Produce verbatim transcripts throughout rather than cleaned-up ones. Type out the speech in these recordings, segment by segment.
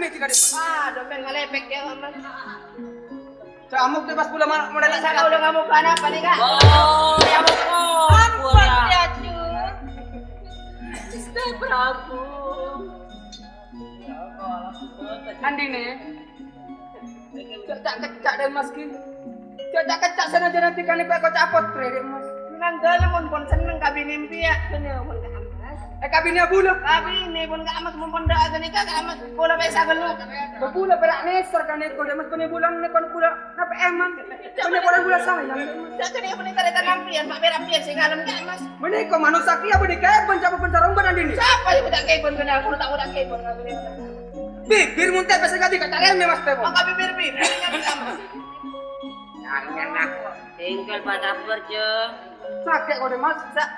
Wah, dompet ngalèpèk ya, Mas. Ca'amuk tuh pas pula ma-, modal. Masa kau udah ngamuk, kenapa nih, Kak? Oh, ya, ampun, ampun, ya. Gusti Prabu. Andine. Cak, cak, cak, deh, Mas, ki. Cak, cak, cak, sana jangan tikane kok, kok capot, re, deh, Mas. Nang dalam pun, pun seneng kabine mbiya, kene pun ka Amas. Eh, kabine buluk. Kabine pun ka Amas, pun doa kene ka Amas. Bola pesa gelu. Bebula berak neser kan, kok, deh, Mas, kene bulan, ne, kon bulan, napa emang? Kene bulan, bulan sayang. Cak, kene pun tarik tanam pian, Pak, berak pian, sing ngalem ka Amas. Meniko manusia kia budi kebon, coba pencarian benar ini. Siapa yang tidak kebon, kena aku tak udah kebon, kabine. Bibir mun tepes kadi kacareme, Mas, tepon. Maka bibir-bibir nyari kamu. Jangan aku. Tinggal pada kerja. Sakit kok, Mas. Sa-,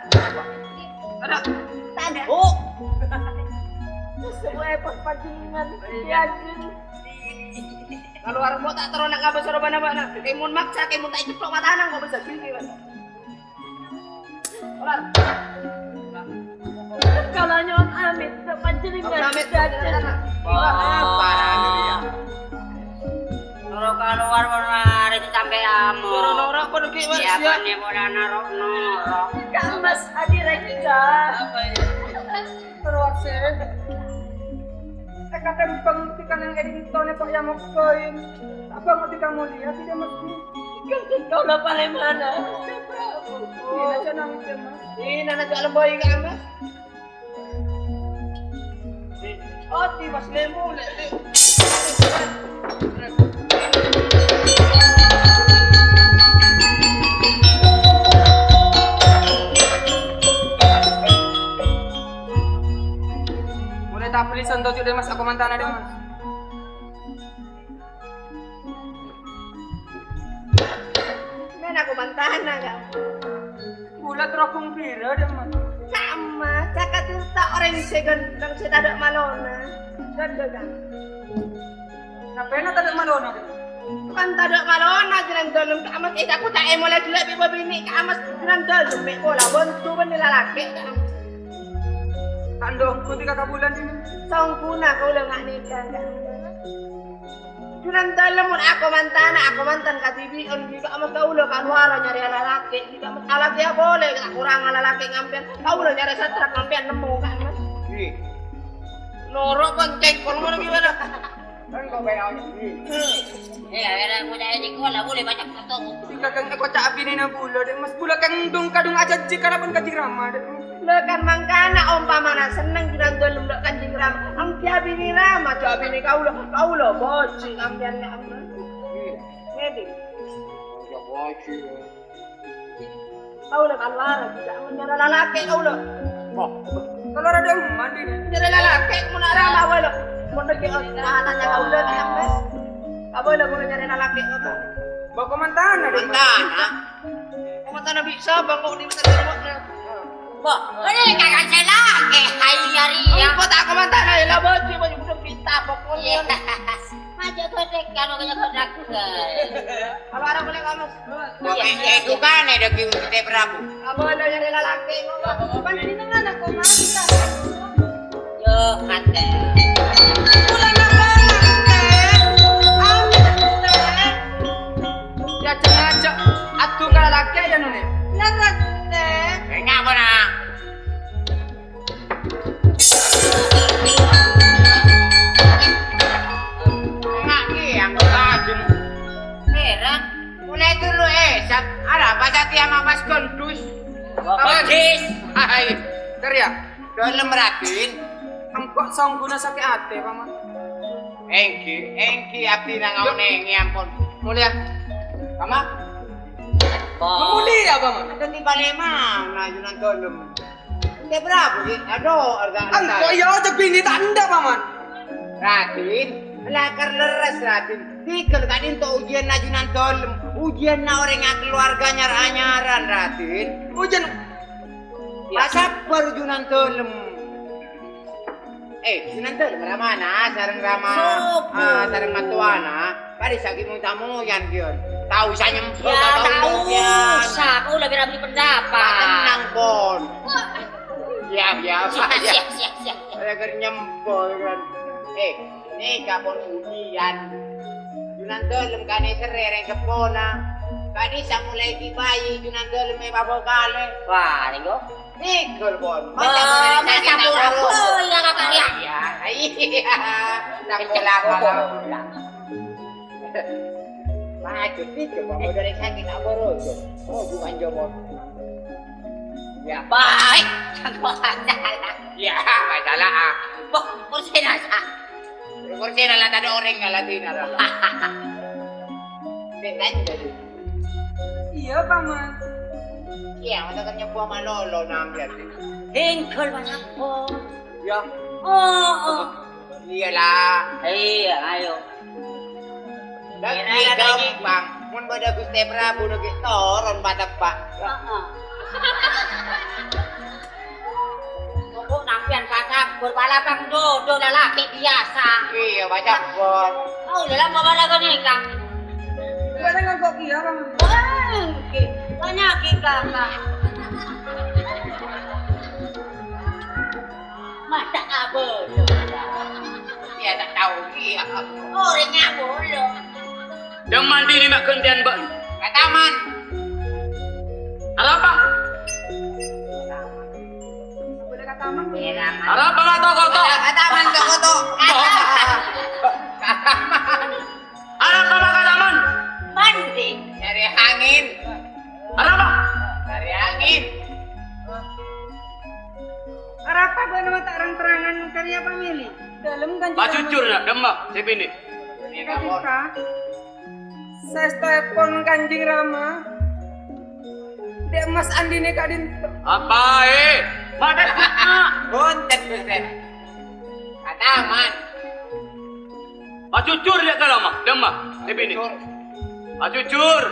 ada. Tanda. Oh. Sesuai pas panjenengan. Iya. Kalau arep tak terus nak ngapa suruh mana-mana. Timun maksa, timun tak ikut kok matanan kok bisa gini, Mas. Kala nyo'on amit, ka panjenengan. Amit, jajan. Wah, parah dulu ya. Kalau keluar warna hari itu sampai amo. Suruh norok pun lagi, Mas, ya. Siapa nih, bola norok, norok? Kang Mas Adi Reksa. Apa ya? Terus, ya. Eh, kadang bang, tika nang editone kok yang maksain. Abang, tika mulia, tidak mesti. Kan kau lah paling mana? Ini aja nangis ya, Mas. Ini aja lembay kan, Mas. Oh, di Mas Lemu, le, le. Mulai tak beli sentuh juga, Mas, aku mantan ada, Mas. Nana aku mantana, Kak. Bulâ terobong pira, Dek, Mas? Sama, caka cerita orang sè ganteng, sè tadâ' malona. Ganteng, Kak. Napèna tadâ' malona, Dek? Kan tadâ' malona, Jrân Dalem, Kak Mas. Eh, aku tak emola dulu, bi' binè', Kak Mas. Jrân Dalem, mè' pola, bontu bân lalakè', Kak Mas. Tandhâ' budi ka kabulân, Dek. Songkuna kaulâ nga' nèka, Kak Mas. Jrân Dalem mon ako mantana, ako mantan kadhibi'ân, ghi' ka' amat kaulâ kalowara nyarè lalakè', ghi' ka' amat alakèya polè, ta' korang lalakè' ngampèyan, kaulâ nyarè satra ngampèyan nemmo, Kak Mas. Ih. Noro' pon cengkol ngono gimana? Kan kok kayak ini. Iya, era punya ini gua lah boleh banyak foto. Ika kan kocak abinèna bulâ, Dek Mas. Bulâ kan dung kadung ajhânjhi karabân Kanjeng Rama, Dek Mas. Lha kan mangkana ompamana senneng Jrân Dalem dâ' Kanjeng Rama, enggi abinè Rama, jhâ' abinè kaulâ, kaulâ bâji' sampèyan, Kak Mas. Ngèdhing. Ya, bâji'. Kaulâ kan larang, jhâ' nyarè lalakè' kaulâ. Wah. Kaulâ rada mandi, nih. Nyarè lalakè', mon Rama, kaulâ. Mon dâggi' otanana kaulâ, Kak Mas. Kaulâ, kaulâ nyarè lalakè', kaulâ. Bako mantana, Dek Mas. Mantana. Mantana bisa, Bang, kok di mata jawabnya. Bo, ini kakak saya lagi. Hai, hari ya. Engko ta' ka mantana, ya, lah, baju, baju, baju, kita, pokoknya. Iya. Aja gosek, kalau kaya gosek. Kalau orang boleh kamu. Iya, iya. Eh, bukan, eh, daging kita, Prabu. Apa ada yang rela laki, ngomong? Panjenengan aku mantap. Yo, ate. Bulan apa, ate? Amin, ate. Ya, sengaja adu ka lalaki ya, Nune? Lah, ate. Enggak apa, Nak? Enggak, Ki, yang tajam. Heran. Mulai dulu, eh, sat-, ada apa, Satya, Mas Gendus? Bagus. Hai, Karya. Dalem, Raden. Engko' songguna sakè' atè, Paman. Èngghi, èngghi abdhina ngaonèngè, ampon. Mulya. Paman? Mulya, Paman. Enten di Palembang, nah, Junan Dalem. Ente berapa, Ki? Aduh, harga. Engko' iya, cek bini tanda, Paman. Raden, lakar leres, Raden. Tikel ka'dinto ujianna Junan Dalem. Ujianna orèng akeluarga nyar-anyaran, Raden. Ujian. Pasabbhâr Junan Dalem. Eh, Junan Dalem ramana sareng rama, sopo? Ah, sareng mattowana. Padâ sagi mon tamoyan, Gion. Tao sa nyempo, ya, tao tao nyempo, ya. Sa, aku lebih rapi pendapat. Pak, tenang, Pon. Ya, ya, siap, ya. Siap, siap, siap. Saya ker nyempo, kan. Eh, nèka pon ujian. Junandalem kanèserrè rèng seppona. Ka'dissa' molaè ghi' bhâi Junandalem èpabhâkalè. Wah, nèko. Nèko, pon. Masa molaè masa sakit pura-pura, ya, Kakak, ya? Iya, iya. Tak pola-pola. Maju, nèko, Pak. Udah sakit, tak pura. Oh, bukan jomon. Ya. Baik. Iya, masalah, ah. Boh, kursina, sa. Kursina la tadâ' orèng ngalatina, la. Sè tanya, jadi. Iya, Paman. Iya, masa kan nyebbuwâ malolo, nang, ya. Hinggul, Mas Abbon. Ya. Oh, oh. Iya, la. Iya, ayo. Lagi gampang. Mon bâdâ Ghustè Prabu, nèko toron pateppa'. Heeh. Kok sampèyan pas abbur, palabang dodol lalakè biyasa. Iya, pas abbur. Oh, dalam bawa lagu nih, Kang. Boleh ngangkok iya, Bang? Boleh, oke. Tanya kita, Kang. Mata abon. Iya, tak tahu, iya. Orèng abon. Dâ' emma andi'na ma' ghântèyan bâ'na? Ka taman. Arapa? Arapa ma' to-koto? Ka taman, to-koto. Ka taman. Arapa ma' ka taman? Mandi. Nyarè angèn. Arapa? Nyarè angèn. Arapa bâ'na ma' ta' rang-terrangan karè apa mèlè? Dâlem kan. Pajhujhur, na', dâ' emma, sè binè'. Ka'dinto. Saèstoèpon Kanjeng Rama. Dâ' emma andi'na ka'dinto. Apa, eh? Madhâ, Mak. Bhunten, Ghustè. Ka taman. Pajhujhur, ya, ka Rama. Dâ' emma, sè binè'. Pajhujhur. Pajhujhur.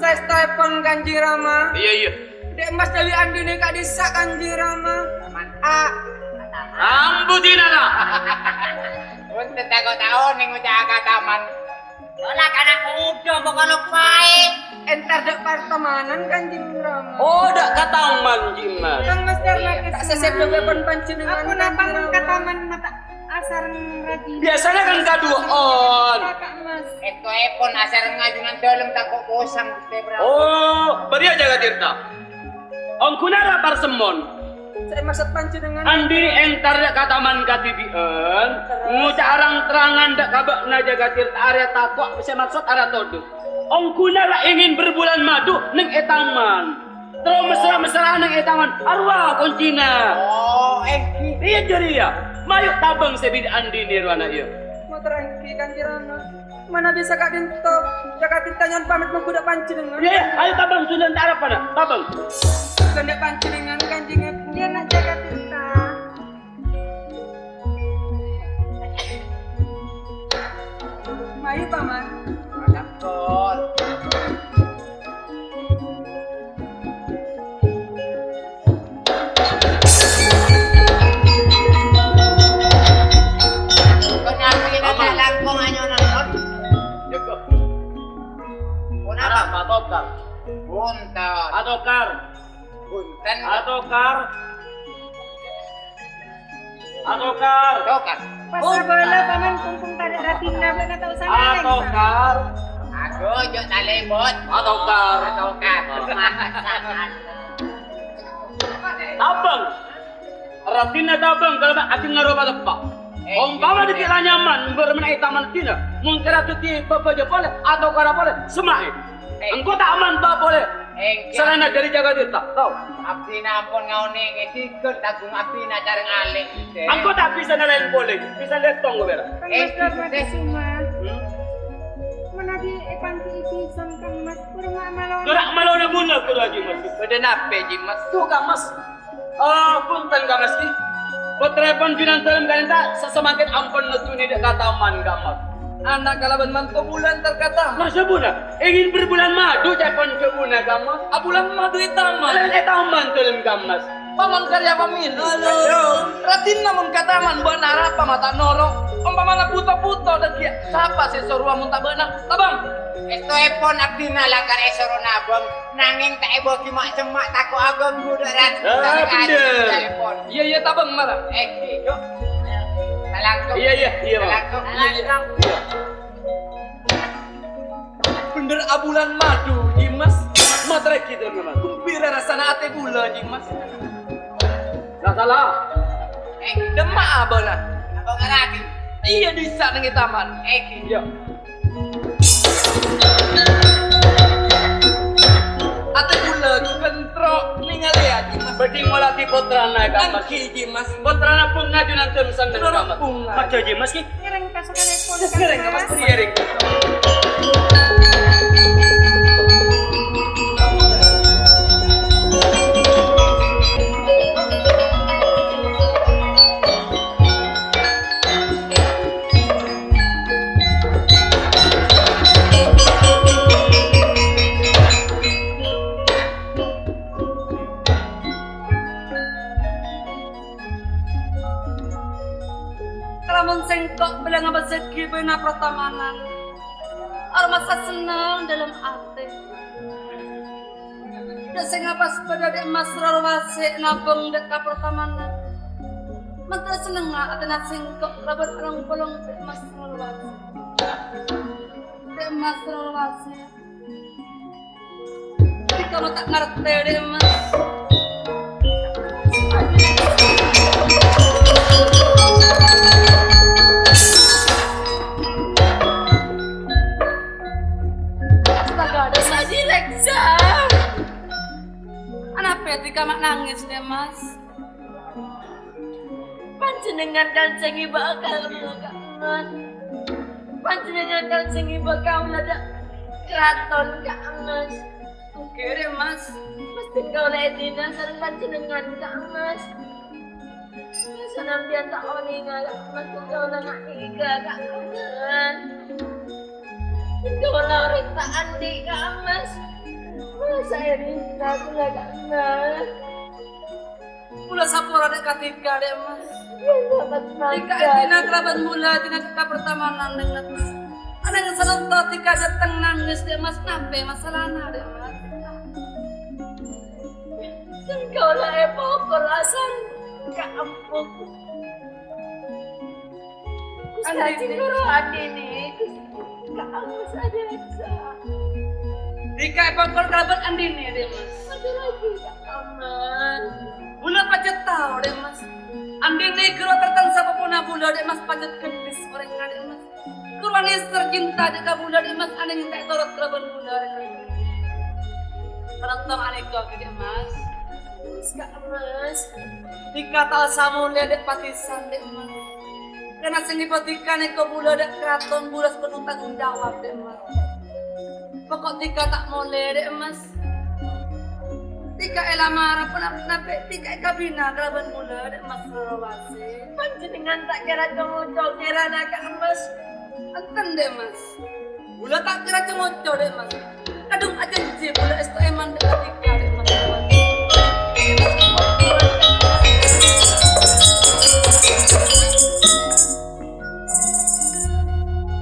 Saèstoèpon Kanjeng Rama. Iya, iya. Dâ' emma dhâli andi'na ka'dissa' Kanjeng Rama. Taman. A. Ambu dinala. Bhunten, tako' taon neng ngoca' ka taman. Yo la kana' muda, pokokna paè. Entar dâ' partamanan, Kanjeng Rama. Oh, dâ' ka taman, Ji' Mas. Kang Mas Karna. Iya. Kesuma. Tak sesep dâ' pon panjhennengan, Kanjeng Rama. Aku napa mon ka taman mata asareng rajina? Biasanya kan kaduwâ'ân. Kakak Mas. Ètoèpon asareng ajunan dâlem tako' posang, Ghustè Prabu. Oh, bâriyâ jâgâ tirta. Ongghuna ra' parsemmon. Sè maksod panjhennengan? Andi'na entar dâ' ka taman kadhibi'ân, terros? Ngoca' rang-terrangan dâ' ka bâ'na jâgâ tirta arèya tako' sè maksod arèya todus. Ongghuna ra' ingin berbulan madu neng è taman. Terro mesra-mesra'an neng è taman. Arowa koncina. Oh, èngghi. Iyâ, jârèya. Mayu tabâng sè bidhâ andi'na rowana, iyâ. Mator èngghi, Kanjeng Rama. Manabi saka'dinto, jâgâ tirta nyo'on pamit mongghu dâ' panjhennengan. Iyâ, iyâ, ayo tabâng, Sunan ta' arapa, na', tabâng. Ghândhâ panjhennengan, Kanjeng Agung. Iyâ, na', jâgâ tirta. Mayu, Paman. Mator. Ponapa? Atokar. Bhunten. Atokar. Bhunten. Atokar. Atokar. Atokar. Pas sabâla, Paman, kungkung tarèk ratina, bâ'na ta' osa ngalèng. Atokar. Aduh, jhâ' talèbut. Atokar. Atokar. Tabâng. Ratina tabâng kalabân adhingngara pateppa'. Eh, ompama dhâddhi la nyaman, bârâmma è taman dina, mon kèra dhâddhi bhâbhâjâ polè, atokara polè, semma'è. Eh. Engko' ta' manta polè. Eh, sarana dhâri jâgâ tirta, tao. Abdhina ampon ngaonèngè, dhigghâl tangghung abdhina carèng alè'. Engko' ta' bisa nalèn polè, bisa lèttong kobâra. Kang Mas Dharma Kusuma. Hmm? Manabi èpanggi'i bhisan, Kang Mas, bhuru ma' malona. Bhuru ma' malona bhunten, Kang Mas. Bâdâ napè, Ji' Mas? Tuh, Kang Mas. Oh, bhunten, Kang Mas, ghi. Pottraèpon Junandalem ka'dinto sa-, samangkèn ampon neddhuni dâ' ka taman, Kang Mas. Ana' kalabân manto bulâ entar ka taman. Masa bulâ? Ingin berbulan madu, ca'èpon jhâbuna, Kang Mas. Ah, bulâ madu è taman. È taman, Dalem, Kang Mas. Paman karya pamilih. Halo. Ratina mon ka taman, bâ'na arapa ma' ta' noro'? Ompamana buto-buto dâggi', sapa sè sorowa mon ta' bâ'na? Tabâng. Èstoèpon abdhina lakar èsoro nabâng. Nangèng ta' èbâghi ma'-cemma' tako' aghânggu dâ' rajina. Ah, bhender. Iyâ, iyâ, tabâng mara. Èngghi, Cuk. Talang Iyâ, iyâ, iyâ, Bang. Iyâ, iyâ. Bhender abulân madu, Dimas. Matrè gitu, Dimas. Ghembhira rassana atè bulâ, Dimas. Nggak salah. Eh, dâmma'a abâ'na? Abâ' ngaraghi. Iyâ, dissa' neng è taman. Eh, iyâ. Atè bulâ ghun kentro nèngalè, Dimas. Bhâdhi ngolatè pottrana, Kang Mas. Èngghi, Dimas. Pottrana bhunga junandhân senneng, Kang Mas. Bhunga. Maja, Dimas, ki. Ngerèng ka sakalèpon, Kang Mas. Ngerèng ka Mas, ngerèng. Kalamon sèngko' bâlâ ngabâsaghi bâna partamanan, aromasa senneng dâlem atè. Dâ' sè ngabâs bâdâ Dhi' Mas Roro Wasè' nabâng dâ' ka partamanan. Mènta sennengnga atèna sèngko' kalabân along-polong Dhi' Mas Roro Wasè'. Dhi' Mas Roro Wasè'. Dhika ma' ta' ngartè, Dhi' Mas. Astaga, Dhi' Mas. Astaga, Dhi' Mas. Anapè dhika ma' nangès, Dhi' Mas? Panjhennengngan kan sè ngibâ'â kaulâ, Kang Mas. Panjhennengngan kan sè ngibâ'â kaulâ dâ' karaton, Kang Mas. Èngghi, Dhi' Mas. Mestè kaulâ èdina sareng panjhennengngan, Kang Mas. Sanadhân ta' onènga, Kang Mas, kaulâ nga' tèghâ, Kang Mas. Kaulâ orèng ta' andi', Kang Mas. Masa èdina kaulâ, Kang Mas. Kaulâ sapora dâ' ka dhika, Dhi' Mas. Dhika èdina kalabân bulâ, èdina ka partamanan, Dhi' Mas. Anèng sanonto dhika dâteng nangès, Dhi' Mas. Napè masalana, Dhi' Mas? Kaulâ èpokol asal ka embu'. Gusti Andini. Andini, Gusti. Ka'ammas adhâjâ. Dhika èpokol kalabân Andini, Dhi' Mas. Adhâjâ, Ka'ammas. Bulâ pajhât tao, Dhi' Mas. Andini ghuru tarètan sapopona bulâ, Dhi' Mas, pajhât gendhis orèngnga, Dhi' Mas. Ghuru nèser cinta dâ' ka bulâ, Dhi' Mas, anèng ta' ètorot kalabân bulâ, Dhi' Mas. Karanto alèko, Dhi' Mas. Ka'ammas. Dhika ta' osa molè dâ' patèsan, Dhi' Mas. Karna sè ngibâ dhika nèko bulâ dâ' karaton bulâ sè penuh tanggung jawab, Dhi' Mas. Poko' dhika ta' molè, Dhi' Mas. Dhika èlamar, ponapa dhika èkabina kalabân bulâ, Dhi' Mas Roro Wasè'. Panjhennengngan ta' kèra co-ngoco kèrana, Ka'ammas. Enten, Dhi' Mas. Bulâ ta' kèra co-ngoco, Dhi' Mas. Kadhung ajhânjhi bulâ èsto èman dâ' ka dhika, Dhi' Mas.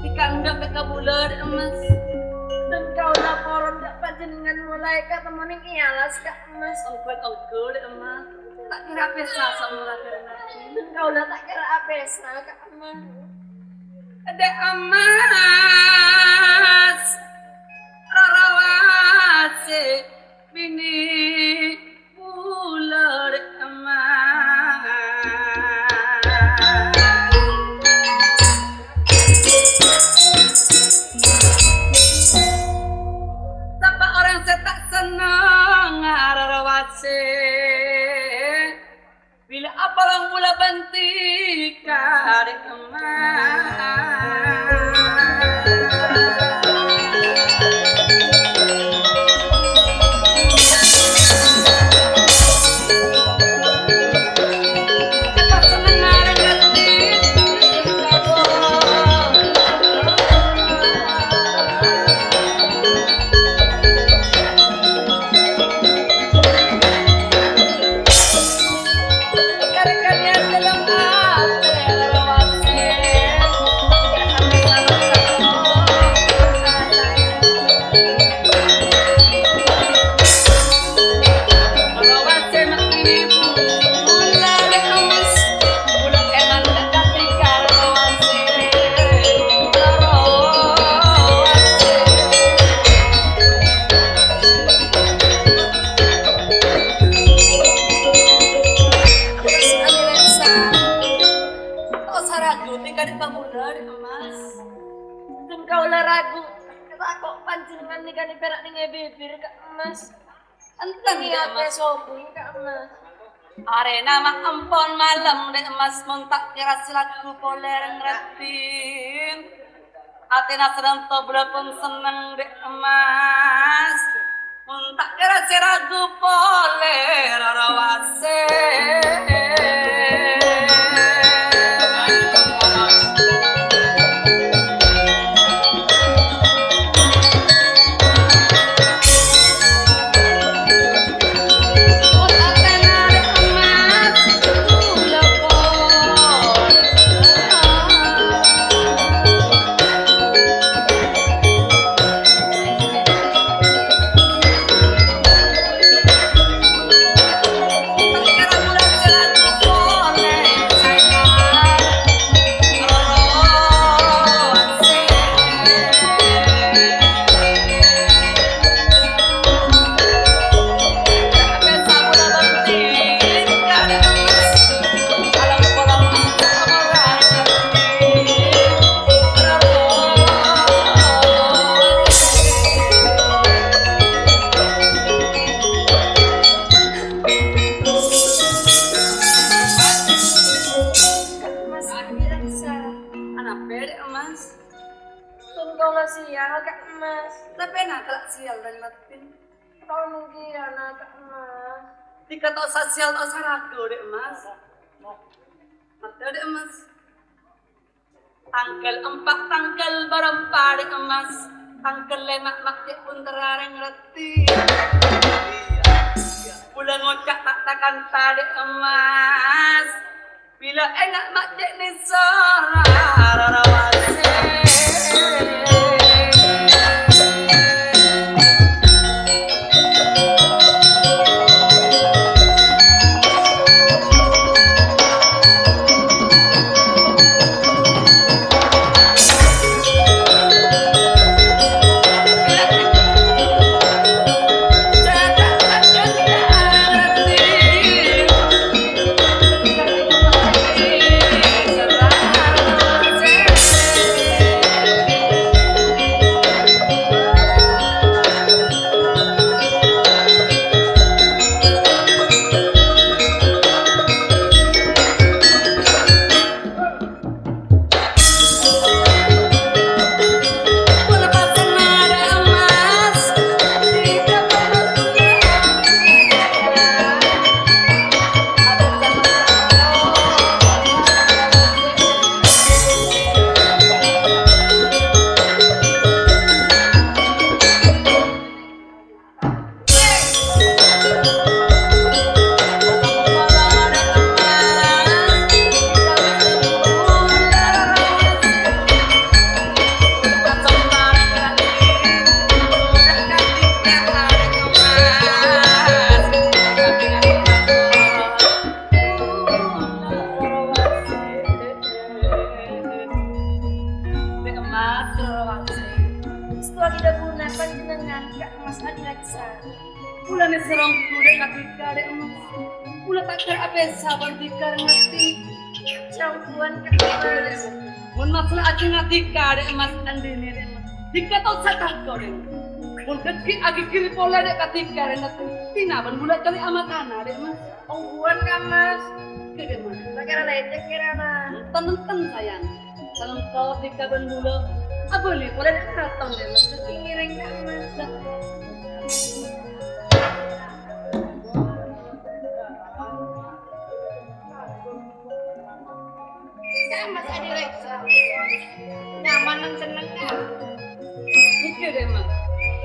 Dhika endâ' ka bulâ, Dhi' Mas. Dân kaulâ poron dâ' panjhennengngan molaè katemmo neng è alas, Ka'ammas. Ongghu, ongghu, Dhi' Mas. Ta' kèra apèsa saomorra bhâreng. Dân kaulâ ta' kèra apèsa, Ka'ammas. Dhi' Mas, Roro Wasè' binè bulâ, Dhi' Mas. Sapa orèng sè ta' senneng Roro Wasè'? Bilâ apolong bulâ bân dhika, Dhi' Mas. Ragu nèka dhi' pamula, Dhi' Emmas. Dun kaulâ ragu, tako' panjhennengngan nèka pèra' nèng è bibir, Ka' Emmas. Enten, Dhi' Emmas. Niyatè sobung, Ka' Emmas. Arèna ma' ampon malem, Dhi' Emmas, mon ta' kèra sè ragu polè rèng raddhin. Atèna sè tanto bulâ pon senneng, Dhi' Emmas. Mon ta' kèra sè ragu polè, Roro Wasè. Mas, Adi Reksa. Anapa, Dek Mas? Tun kaulâ sial, Kak Mas. Tapè na' kala' sial, Dek Mas. Tolong kèya, Kak Mas. Dika ta' osa sial, ta' osa ragu, Dek Mas. Mata, Dek Mas. Tangghâl empa', tangghâl bârâmpa, Dek Mas. Tangghâl lèma' ma' cè' bhunterra rèng raddhin. Bulâ ngoca' ta' ta-kanta, Dek Mas. Bilâ enga' ma' cè' nèsora, Roro Wasè. Dek Mas, Roro Wasè. Setelah tidak guna panjenengan, Kak Mas Adi Reksa. Bulâ nèsoro ongghu, Dek, kadhika, Dek Mas. Bulâ ta' kèra apèsa bân dhika rèng raddhin. Jhâ' ongghuwân, Kak Mas. Mon masalah ajhâ' ngadhika, Dek Mas, andini, Dek Mas. Dhika ta' osa tako', Dek. Mon dhâggi' aghigghir polè, Dek, kadhika rèng raddhin. Dinah bân bulâ cè' amatana, Dek Mas. Ongghuwân, Kak Mas. Ghi, Dek Mas. Ta' kèra lècèk kèra, Mas. Enten-enten, sayang. Salèngko dhika bân bulâ. Abâli polè, Dek, katon, Dek Mas. Ngèrèng, Kak Mas. Kak Mas Adi Reksa. Nyaman nang sennengnga. Oke deh, Mas.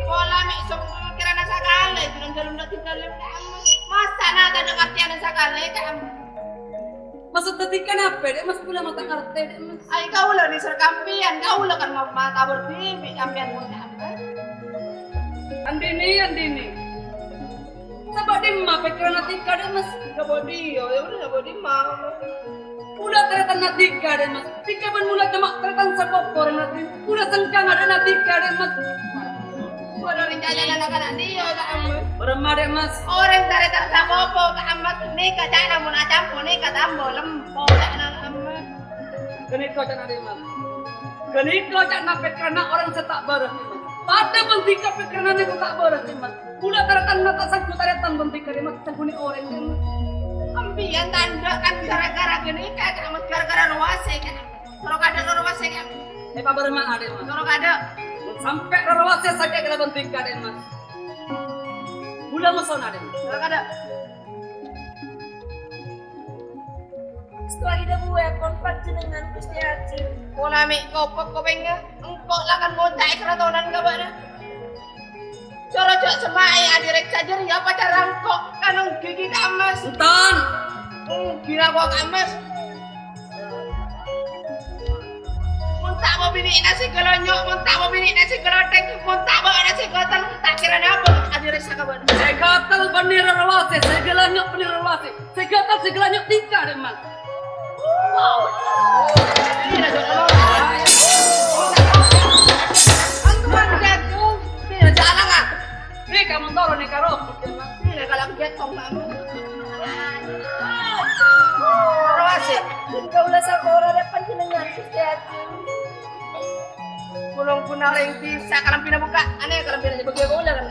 Pola mè' songko' kirana sakalè, bilang dalam dâ' dalem, Kak Mas. Masa na' tadâ' ngartèyana sakalè, Kak Mas? Maksud dhâddhi kanapa, Dek Mas? Kaulâ ma' ta' ngartè, Dek Mas. Ai, kaulâ nèser kampèyan, kaulâ kan ma-, matabâr dhibi' kampèyan mon Kak Mas. Andini, Andini. Sabâ' dimma pèkkèranna dhika, Dek Mas? Sabâ' dhiyâ, ya udah, sabâ' dimma. Bulâ tarètanna dhika, Dek Mas. Dhika bân bulâ coma tarètan sapopo rèng raddhin. Bulâ sengkang adâ'na dhika, Dek Mas. Bulâ rèng jhâjhâna na'-kana' dhiyâ, Kak Mas. Bârâmma, Dek Mas? Orèng tarètan sapopo, Kak Mas. Nèka ca'na mon acampo, nèka tambo lempo, ca'na Kak Mas. Ghânèka ca'na Dè' Mas. Ghânèka ca'na pèkkèranna orèng sè ta' bârâs, Dè' Mas. Padâ bân dhika pèkkèranna nèko ta' bârâs, Dè' Mas. Kaulâ tarètan ta' sangghu tarètan bân dhika, Dè' Mas, sangghunya orèng, Dè' Mas. Sampèyan ta' endâ' kan gara-gara ghânèka, Kang Mas, gara-gara Roro Wasè, Kang Mas. Soro kaadâ' Roro Wasè, Kang Mas. Èpabârâmma'a, Dè' Mas. Soro kaadâ'. Sampè' Roro Wasè sakè' kalabân dhika, Dè' Mas. Kaulâ mosona, Dè' Mas. Soro kaadâ'. Èsto èdhâbuwâ pon panjhennengngan, Ghustè Ajeng. Pola mè' kopok kopèngnga, engko' la kan ngonca'è karatonan ka bâ'na. Coro jhâ' semma'è Adi Reksa jârèya pacarra engko' kan ènggi ghi' Kang Mas. Sultan! Ènggi la ko' Kang Mas. Mon ta' mabinè'na sè galonyo', mon ta' mabinè'na sè galotèng, mon ta' bâ'na sè gatel, ta' kèra napa Adi Reksa ka bâ'na. Sè gatel bânnè Roro Wasè, sè galonyo' bânnè Roro Wasè. Sè gatel sè galonyo' dhika, Dè' Mas. Iyâ, jhâ' alanga. Antu manjâ, Jung. Iyâ, jhâ' alanga. Dhika mon toron è karo, Dè' Mas. Iyâ, kalau begitu, Kang Mas. Terus, kaulâ sapora dâ' panjhennengngan, Ghustè Ajeng. Kulong punareng bisa kalambhina bukka'. Anè kalambhina bâgi kaulâ kan.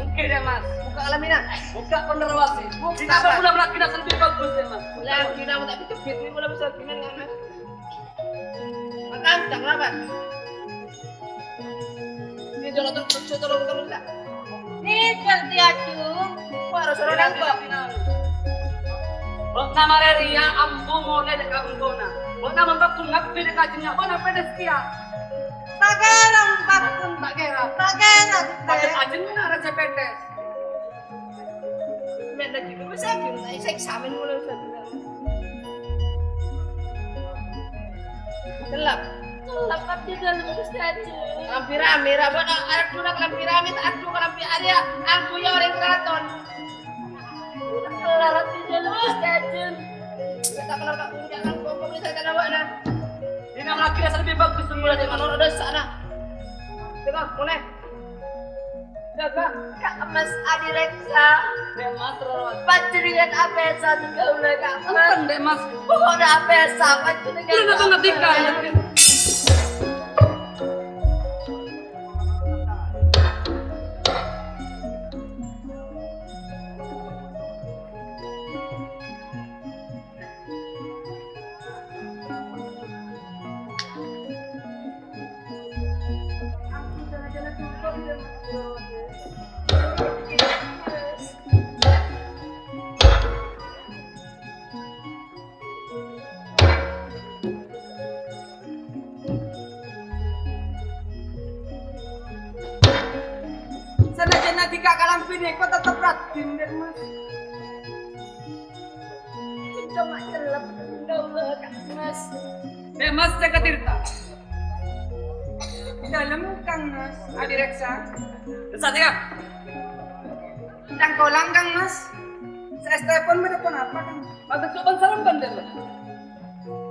Ènggi, Dè' Mas. Bukka' kalambhina. Bukka' pon Roro Wasè. Bukka' apa? Kaulâ malakèna sè lebbi bhâghus, Dè' Mas. Lah, gina tak kejepit ini kaulâ bisa gimana, Mas? Makan, jangan apa? Ini jalan terus, terus, terus, terus, terus. Nih, ganti Ajung. Wah, harus orang nangkep. Bâ'na marè rèya ambu molè dâ' ka bengkona. Bâ'na mangkat ngabbhi dâ' ka ajânna, bâ'na pèdhis kèya. Ta' kèra, Pak. Ta' kèra. Ta' kèra. Padâ ajânna rèya sè pèdhis. Mènta gitu, bisa gitu. Nah, saya eksamen mulai, Ustaz. Gelap. Gelap abdhi dâlem, Ghustè Ajeng. Kalambhi ramè, ra bâ'na, adhu kalambhi ramè, ta' adhu kalambhi arèya, angguy orèng karaton. Gelap abdhi dâlem, Ghustè Ajeng. Kita kenal tak punya kan, kompok kita kenal bâ'na. Ini lagi rasa lebih bagus, semula di mana ada sana. Coba, mulai. Jaga. Kang Mas Adi Reksa. Dè' Mas, Roro. Panjhennengngan apèsa kaulâ, Kang Mas. Enten, Dè' Mas. Pokokna apèsa panjhennengngan. Bener apa ngerti, Kak? Sanajjân dhika kalambhi nèko tetep raddhin, Dè' Mas. Coma celep, Kang Mas. Dè' Mas, Caka Tirta. Dâlem, Kang Mas. Adi Reksa. Dessa tiga. Cangkolang, Kang Mas. Saèstèpon bâdâ ponapa, Kang? Maksud sopan salam, Bang, Dè' Mas.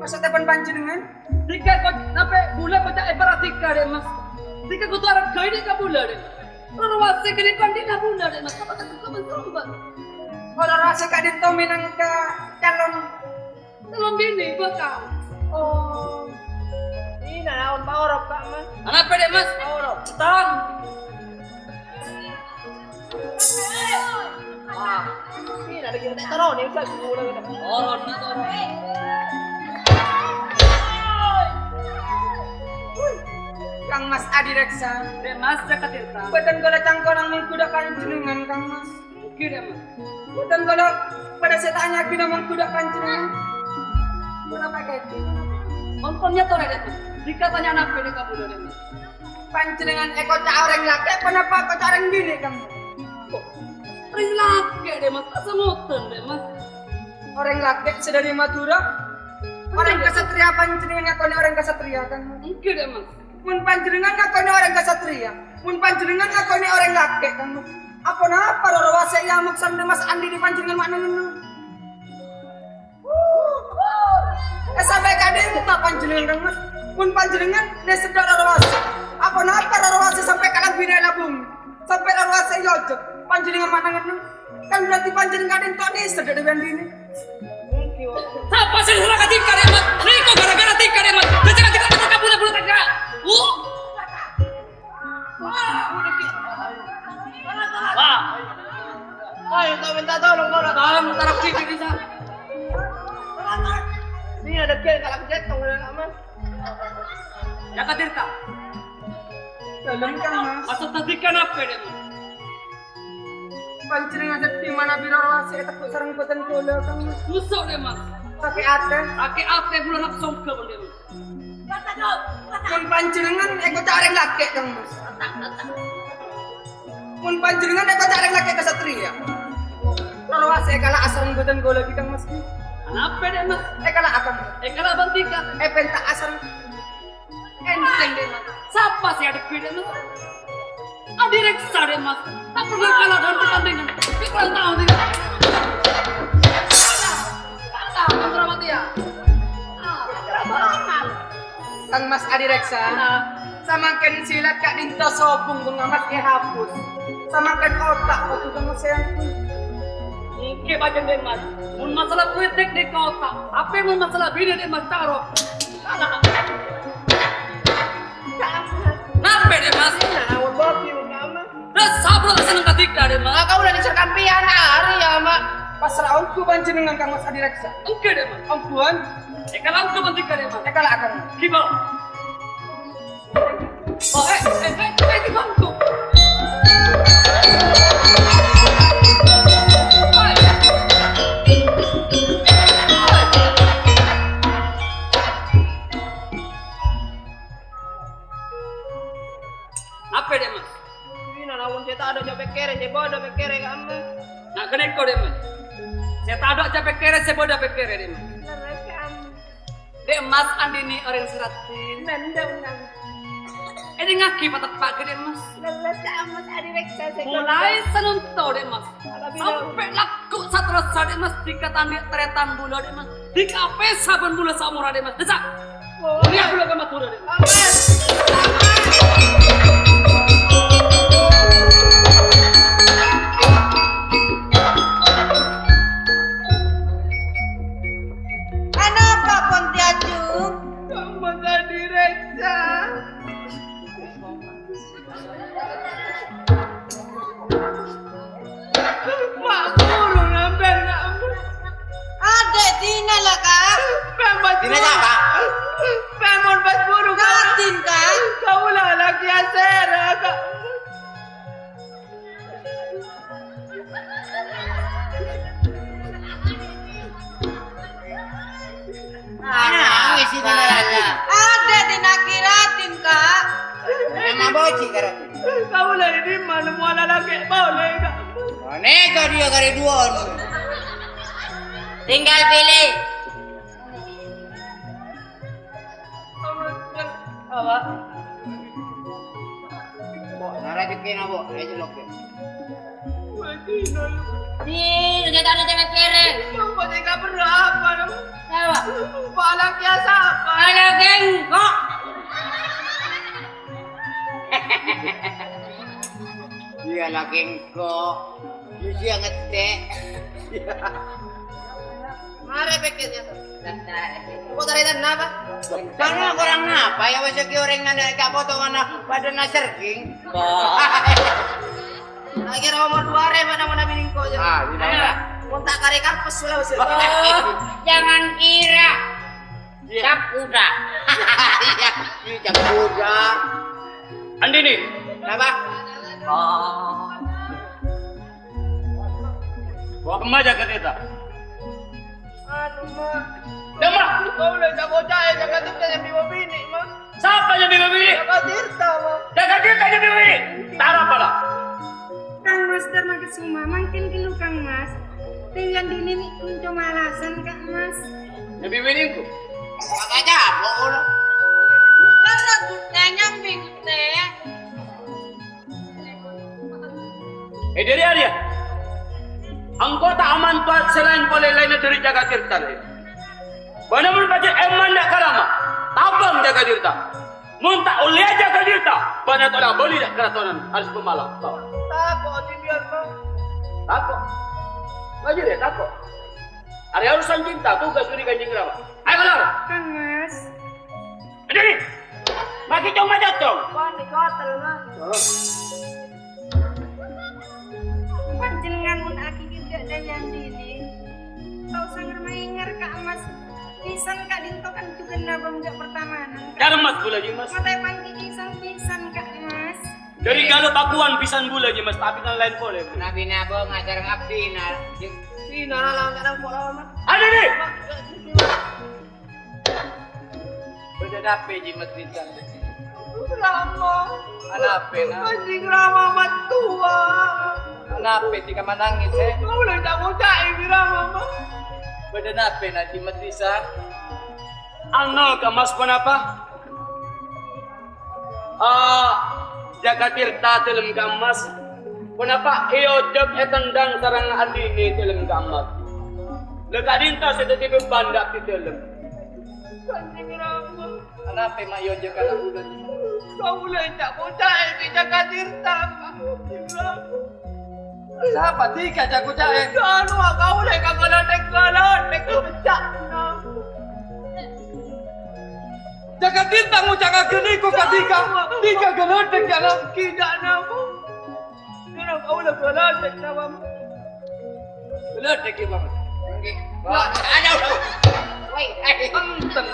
Maksudèpon panjhennengngan? Dhika kok napè bulâ kok ca'èpara dhika, Dè' Mas. Dhika kodhu arep gawe dhika bulâ, Dè'. Roro Wasè kènè' pandi'na bulâ, Dè' Mas. Apa tak sopan salam, Bang? Roro Wasè ka'dinto mènangka calon Calon binè, bakal. Oh. Ina naon paorop, Kak, Mas? Anapa, Dek, Mas? Paorop. Setang. Wah. Ina lagi tak taruh nih, Ustaz. Udah, udah. Toron, nah, toron. Kang Mas Adi Reksa. Dek, Mas, Jaka Tirta. Bhâdhân kaulâ cangkolang mènggu dâ' panjhennengngan, Kang Mas. Oke, Dek, Mas. Bhâdhân kaulâ padâ sè tanya'aghina mènggu dâ' panjhennengngan. Ponapa kèdhi? Mon-, pon nyator, Dek, Mas. Dhika tanya napa, Dek, ka bulâ, Dek, Mas? Panjhennengngan èkoca' orèng lakè', ponapa èkoca' orèng binè', Kang? Oh, orèng lakè', Dek, Mas. Masa ngoten, Dek, Mas? Orèng lakè' sè dâri Madhurâ. Orèng kasatriya panjhennengngan ngakonè orèng kasatriya, Kang? Enggak, Dek, Mas. Mon panjhennengngan ngakonè orèng kasatriya, mon panjhennengngan ngakonè orèng lakè', Kang Mas, aponapa Roro Wasè èamok sareng Mas Andi dâri panjhennengngan ma' neng-enneng? Eh, sampè' ka'dinto panjhennengngan, Kang Mas? Mon panjhennengngan nèser dâ' Roro Wasè, aponapa Roro Wasè sampè' kalambhina èlabung? Sampè' Roro Wasè èojhâk, panjhennengngan ma' neng-enneng? Kan berarti panjhennengngan ka'dinto nèser dâ' Dewi Andini. Sapa sè nyerra ka dhika, Dek Mas? Nèko gara-gara Tonggolan, Mas. Jaka Tirta. Dâlem, Kang Mas. Maksod tadi kan apa, Dek Mas? Panjhennengngan sè dimma bi' roro asè ètebbhu' sareng bhâdhân kaulâ, Kang Mas. Dusa, Dek Mas. Sakè' atè. Sakè' atè, bulâ napso ghâbây, Dek Mas. Mon panjhennengngan èkoca' rèng lakè', Kang Mas. Mon panjhennengngan èkoca' rèng lakè' kasatriya, roro asè èkala'a sareng bhâdhân kaulâ ghi, Kang Mas, ghi. Anapa, Dek Mas? Èkala'a, Kang. Èkala'a bân dhika. Èpènta'a sareng Ènthèng, Dek Mas. Sapa sè adhebbhi, Dek Mas? Adi Reksa, Dek Mas. Ta' perlu kala dalam pertandingan. Dia kurang tahu, Dek. Kalah, kalah, kontra mati ya. Ah, kalah. Kang Mas Adi Reksa, samangkèn silat ka'dinto sobung, Kang Mas, èhapus. Samangkèn otak kodhu Kang Mas sè angkun. Èngghi, pajhât, Dek Mas. Mon masalah politik, Dek, otak. Tapè mon masalah binè, Dek Mas, taro. Napa, Dek Mas? Nah, sabra seneng kadhika, Dek Mas. Lah, kaulâ nèser kampèyan, arè, ya, Mak. Pasra ongghu panjhennengngan, Kang Mas Adi Reksa. Èngghi, Dek Mas. Ongghuwân. Èkala'a ongghu panjhennengngan, Dek Mas. Èkala'a, Kang Mas. Ghibâ. Oh, eh, eh, eh, eh, di bangku. Apa, Dek Mas? Ina, lamun sè tadâ' jhâ' pèkkèrè, sè bâdâ pèkkèrè, Kang Mas. Nah, ghânèka, Dek Mas. Sè tadâ' jhâ' pèkkèrè, sè bâdâ pèkkèrè, Dek Mas. Lerres, Kang Mas. Dek Mas, andini orèng sè raddhin. Nandhâ, Kang. Èdingngaghi pateppa' ghâ, Dek Mas. Lerres, Kang Mas, Adi Reksa sè Molaè sanonto, Dek Mas. Sampè' lagghu' saterrossa, Dek Mas, dhika ta' andi' tarètan bulâ, Dek Mas. Dhika apèsa bân bulâ saomorra, Dek Mas. Dessa. Oh. Rèya bulâ ka Madhurâ, Dek Mas. Amin. Anapa pon tèyajhung? Kang Mas Adi Reksa. Ma' buru nampèl, Kang. Adâ' dinah la, Kang. Pèmot Dinah buru. Sapa? Pèmot pas buru, Kang. Raddhin, Kang. Kaulâ lakèya sèra, Kang. Nangis si Dinah. Adâ' dinah kèra, Din, Kak. Emang boci karo. Kaulâ ini mana muala lagi boleh, Kak? Nèka dia kare duon. Tinggal pilih. Apa? Bo', nara cekena, Bo'. Ayo, celok, ya. Di, kita ada cewek kere. Apa? Pala kiasa apa? Pala gengkok. Iya, la gengkok. Iya, ngetek. Mare pikirnya tuh. Kok taritan apa? Kamu kurang apa ya, wes ki orangnya nek gak potongan padana serging. Akhir umur dua hari mana mana biningko ya. Ah, ini apa? Kontak kare karpes lah, Mas. Jangan kira. Iya. Cap kuda. Iya, ini cap kuda. Andini. Kenapa? Oh. Bawa kemana jaket itu? Anu, Ma. Ya, Ma. Kau udah jago cahaya, jaga tuh, jangan bawa bini, Ma. Sapa nyambi bini? Jaga Tirta, Ma. Jaga Tirta nyambi bini. Tara pala. Kang Mas Darmakesuma, mangkèn ghâllu, Kang Mas. Dewi Andini mè' konco malasan, Kang Mas. Nyambi bini engko. Apa aja, pokoknya. Kan lagunya nyambi, Guste. Eh, dhâri arèya. Engko' ta' amantowan sè laèn polè laènna dhâri Jaga Tirta, lè. Bâ'na mon pajhât èman dâ' kalama, tabâng Jaga Tirta. Mon ta' ollèya Jaga Tirta, bâ'na ta' ollè abâli dâ' karatonan, harus pemala. Tako', Jimbiar, Bang. Tako'. Ngajhâr, yâ, tako'. Arèya urusan cinta, tugas dhâri Kanjeng Rama. Ayo, kelar. Kang Mas. Jadi, maki cong macet, cong. Wah, di hotel, Mas. Panjhennengngan mon akikir dâ' Dayandini, ta' osa ngèr-mèngèr ka Mas. Pisan ka'dinto kan jhughân abâ' jhâ' pertamana. Ka'dimma bulâ, Ji Mas? Matè panci pisan-pisan, Ka' Mas. Dâri Galuh Pakuwan pisan bulâ, Ji Mas, tapè kan laèn polè. Nabi-nabi ngajar ngabdina, Ji. Sina lalang kadhâng pola, Mas. Ada, Ji! Bâdâ napè, Ji Mas, pisan? Rama. Anapè, Na'? Kanjeng Rama mattowa. Anapè dhika manangis, è? Kaulâ ta' ngoca'è bi' Rama, Ma. Bâdâ napè, Na', Ji Mas pisan? Anu, Ka' Mas, ponapa? Ah, Jaka Tirta dâlem, Ka' Mas. Ponapa èojhâk ètendhâng sareng Andini dâlem, Ka' Mas. La ka'dinto sè dhâddhi beban dâ' abdhi dâlem. Kanjeng Rama. Anapè ma' èojhâk ana' bulâ? Kaulâ ta' ngoca'è bi' Jaka Tirta. Sapa dhika ta' ngoca'è? Anu, kaulâ ka galodhek-galodhek ka becca'na. Jaka Tirta ngoca'aghi nèko ka dhika, dhika galodhek, ya, La? Tidak, Rama. Ora kaulâ galodhek, Rama. Bener, Dek, Bang. Nggih. Wah, aduh. Woi, eh. Enten.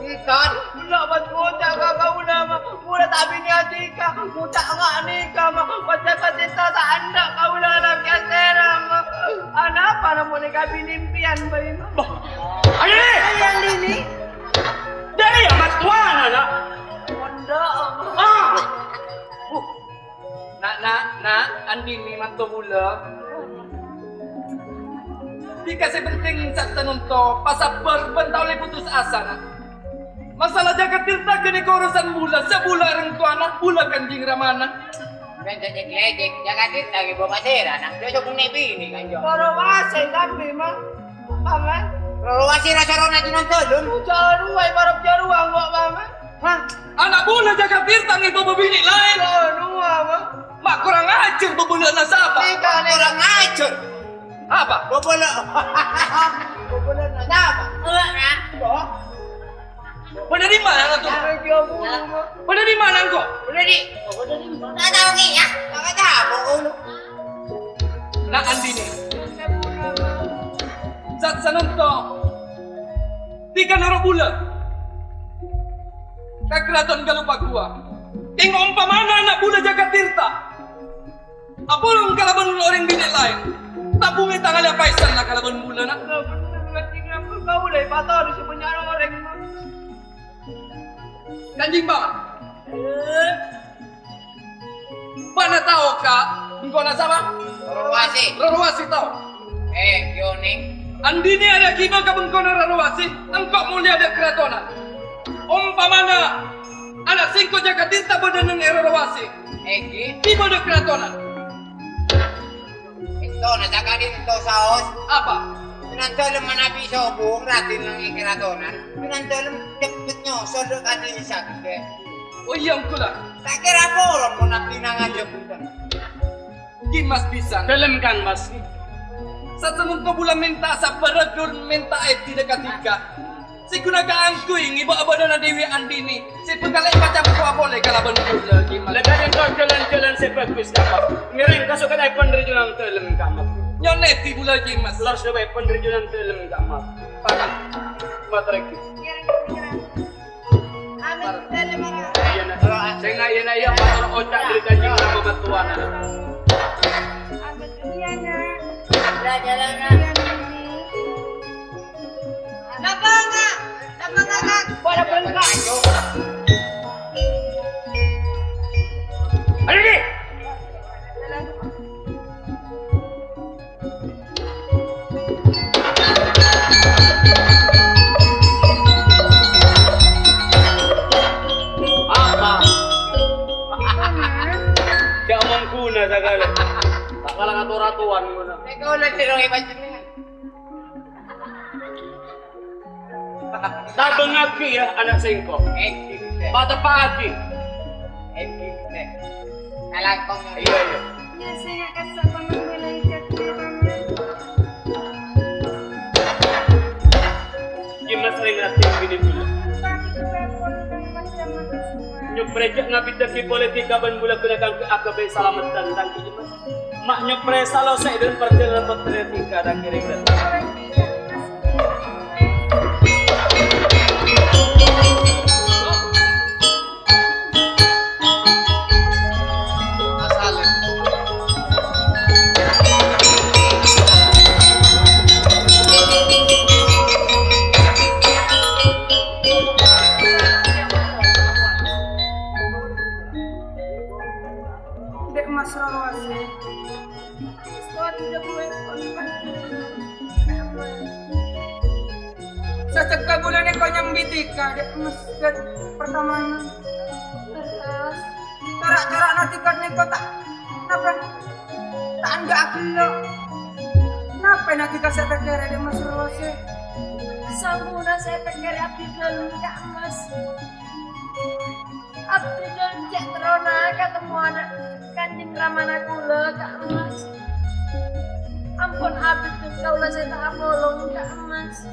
Enten. Ella, pas ngoca' ka kaulâ, Ma. Kaulâ ta' binè adika. Ngoca' nga' nèka, Ma. Pas Jaka Tirta ta' endâ' kaulâ lakè asèra, Ma. Anapa namong nèka binè impiyan bhâi, Ma? Bah. Ayo, nih. Ayo, Andini. Dâri, ya, Mas, tuan, anak. Endâ', Ma. Ah. Uh. Na', na', na', Andini manto bulâ. Dhika sè penting sa'at sanonto, pasabbhâr bân ta' ollè putus asa, na'. Masalah Jaka Tirta ghânèka urusan bulâ, sè bulâ rèng towana, bulâ Kanjeng Ramana. Bân cè' cè' lècèk, Jaka Tirta ghi' bâ' pasèra, na'. Dhâ' sokong nè' binè, kanjeng. Roro wasè, tapè, Ma. Paman. Roro wasè ra-sarana Junan Dalem. Jârowa, parap jârowa, engko', Paman. Hah? Ana' bulâ Jaka Tirta ngèbâ binè laèn. Jârowa, Ma. Ma' korang ajhâr bhâbhâlâ'ânna sapa? Nèka, nèka. Korang ajhâr. Apa? Bhâbhâlâ'. Bhâbhâlâ'ânna sapa? Ella, na'. Kok? Bâdâ è dimma, Ratu? Jârowa, Ma. Bâdâ è dimma, engko'? Bâdâ è di-, bâdâ è dimma? Ta' tao, Ki, ya. Ta' tao, Bu. Na' Andini. Sa'at sanonto. Dhika noro' bulâ ka Karatonan Galuh Pakuwan. Kèng ompamana ana' bulâ Jaka Tirta apolong kalabân orèng binè laèn, ta' bhumè tangalè paèsanna kalabân bulâ, na'. Kaulâ èpatorus bânnya' orèng, Ma. Kanjeng Paman. Bâ'na tao ka bengkona sapa? Roro Wasè. Roro Wasè tao. Eh, Yoni. Andini arèya ghibâ ka bengkona Roro Wasè, engko' molèya dâ' karatonan. Ompamana ana' sèngko' Jaka Tirta bâdâ neng è Roro Wasè. Èngghi. Ghibâ dâ' karatonan. Ènto na' sakadinto saos. Apa? Junan Dalem manabi sobung raddhin neng è karatonan. Junan Dalem cepet nyosol dâ' kadhi sakè'. Oh iyâ, engko' la. Ta' kèra poron mon abdhina ngajhâk bhunten. Ki Mas pisan. Dalem, Kang Mas. Sa'at sanonto bulâ mènta sabbhâr, dur mènta èdhi dâ' kadhika. Sè ghuna kaangghuy ngèbâ abâdâna Dewi Andini, sè bhâkal èpacampowa polè kalabân bulâ, Ki Mas. La ka'dinto jhâlân-jhâlân sè bhâghus, Kang Mas. Ngèrèng kasokanèpon rèng Junan Dalem, Kang Mas. Nyo'on èdhi bulâ, Ki Mas. Lors dhâbuèpon rèng Junan Dalem, Kang Mas. Pamit. Mator èdhi. Amin. Dalem, Kang. Iyâ, Na'. Sènga' iyâ, Na', iyâ, mator oca' dâri Kanjeng Rama mattowana. Amin. Iyâ, Na'. Iyâ, jhâlân, Na'. Iyâ, Na'. Napa, Kak? Napa, Kak? Pada berangkat. Ayo, Ki. Apa? Jhâ' omong ghuna sakalè. Ta' kala ngator-atoran ngono. Nek kaulâ jero panjenengan. Tabângngaghi, yâ, ana' sèngko'. Èngghi, Gusti. Pateppa'aghi. Èngghi, Gusti. Kalangkong. Iyâ, iyâ. Yâ, sènga' kassa' pamangghâlâi jhât, Paman. Ghi' Mas rèng raddhin binè bulâ. Nyoprè jhâ' ngabidhâghi polè dhika bân bulâ ghuna kaangghuy aghâbây salameddhân, Ghi' Mas. Ma' nyoprè salosè dâlem parjhâlânan pottrè dhika, ta' kèra. Tika, Dek Mas, kan pertamana. Terros? Cara-carana Tika nèko ta', napa? Ta' enggak ghellu. Napa Tika sè èpèkkèrè, Dek Mas Rowase? Samponna sè èpèkkèrè abdhi dhâlem, Ka' Mas. Abdhi dhâlem cè' terrona katemmowan Kanjeng Ramana kaulâ, Ka' Mas. Ampon abit kaulâ sè ta' apolong, Ka' Mas.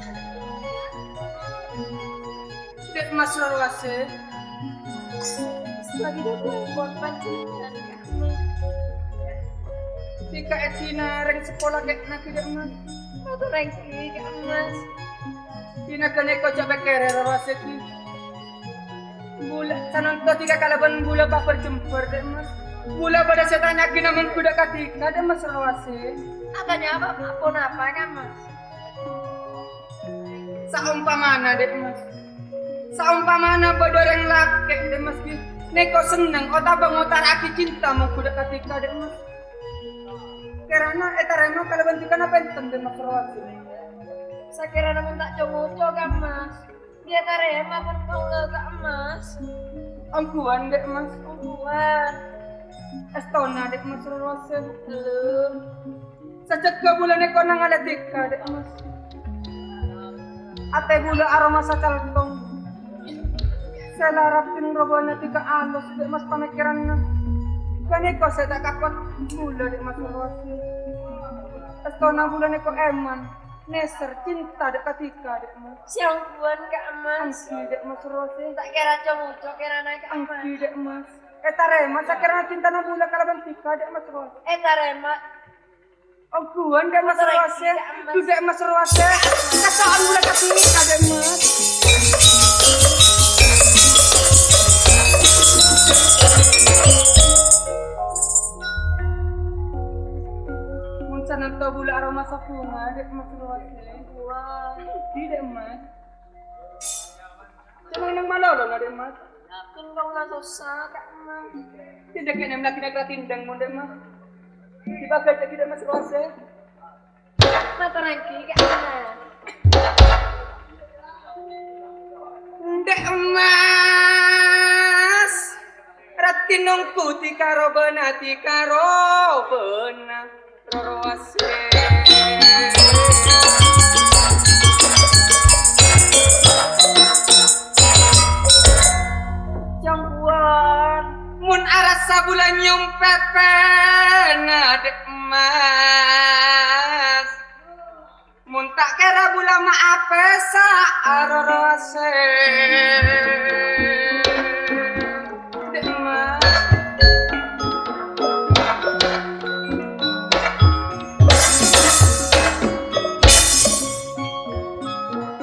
Dek Mas Rowase. Sampè' dâpa' panjhennengngan, Ka' Mas. Tika èdina rèng seppo lakè'na ghi, Dek Mas. Mator èngghi, Ka' Mas. Dina ghânèka jhâ' pèkkèrè Rowase ghi. Bulâ, sanonto Tika kalabân bulâ pabâr jembhâr, Dek Mas. Bulâ bâdâ sè tanya'aghi namong ghu dâ' ka Tika, Dek Mas Rowase. Atanya apa, ponapa, Ka' Mas? Saompamana, Dek Mas. Saompamana bâdâ rèng lakè', Dek Mas, ghi, nèko senneng otabâ ngotara'aghi cinta mongghu dâ' ka Tika, Dek Mas. Kèrana ètarèma kalabân Tika napa ènten, Dek Mas Rowase? Sakèrana mon ta' co-ngoco, Ka' Mas. Ghi ètarèma bân kaulâ, Ka' Mas. Ongghuwân, Dek Mas. Ongghuwân. Èstona, Dek Mas Rowase. Halo. Sajjhegghâ bulâ nèko nangalè Tika, Dek Mas. Atè bulâ aromasa calthong. Sè la raddhin robâna Tika alos, Dek Mas, pamèkkèranna. Ghânèka sè ta' kapot bulâ, Dek Mas Rowase. Èstona bulâ nèko èman, nèser, cinta dâ' ka Tika, Dek Mas. Sè ongghuwân, Ka' Mas. Èngghi, Dek Mas Rowase. Ta' kèra co-ngoco kèrana, Ka' Mas. Èngghi, Dek Mas. Ètarèma sakèrana cintana bulâ kalabân Tika, Dek Mas Rowase. Ètarèma. Ongghuwân, Dek Mas Rowase. Dhu, Dek Mas Rowase. Kaso'on bulâ ka Tika, Dek Mas. Mon sanonto bulâ aromasa bhunga, Dek Mas Rowase. Wah, dhi, Dek Mas. Coma neng malolo, Dek Mas. Ghun kaulâ sossa, Ka' Mas. Tidak kena lagi nak tinggal, mon, Dek Mas. Dipakai lagi, Dek Mas Rowase. Mator èngghi, Ka' Mas. Dek Mas, raddhin ongghu Tika robâna, Tika robâna. Rowase. Jhâ' ongghuwân. Mon arassa bulâ nyèyom pèpèna, Dek Mas. Mon ta' kèra bulâ ma' apèsa' Rowase. Dek Mas.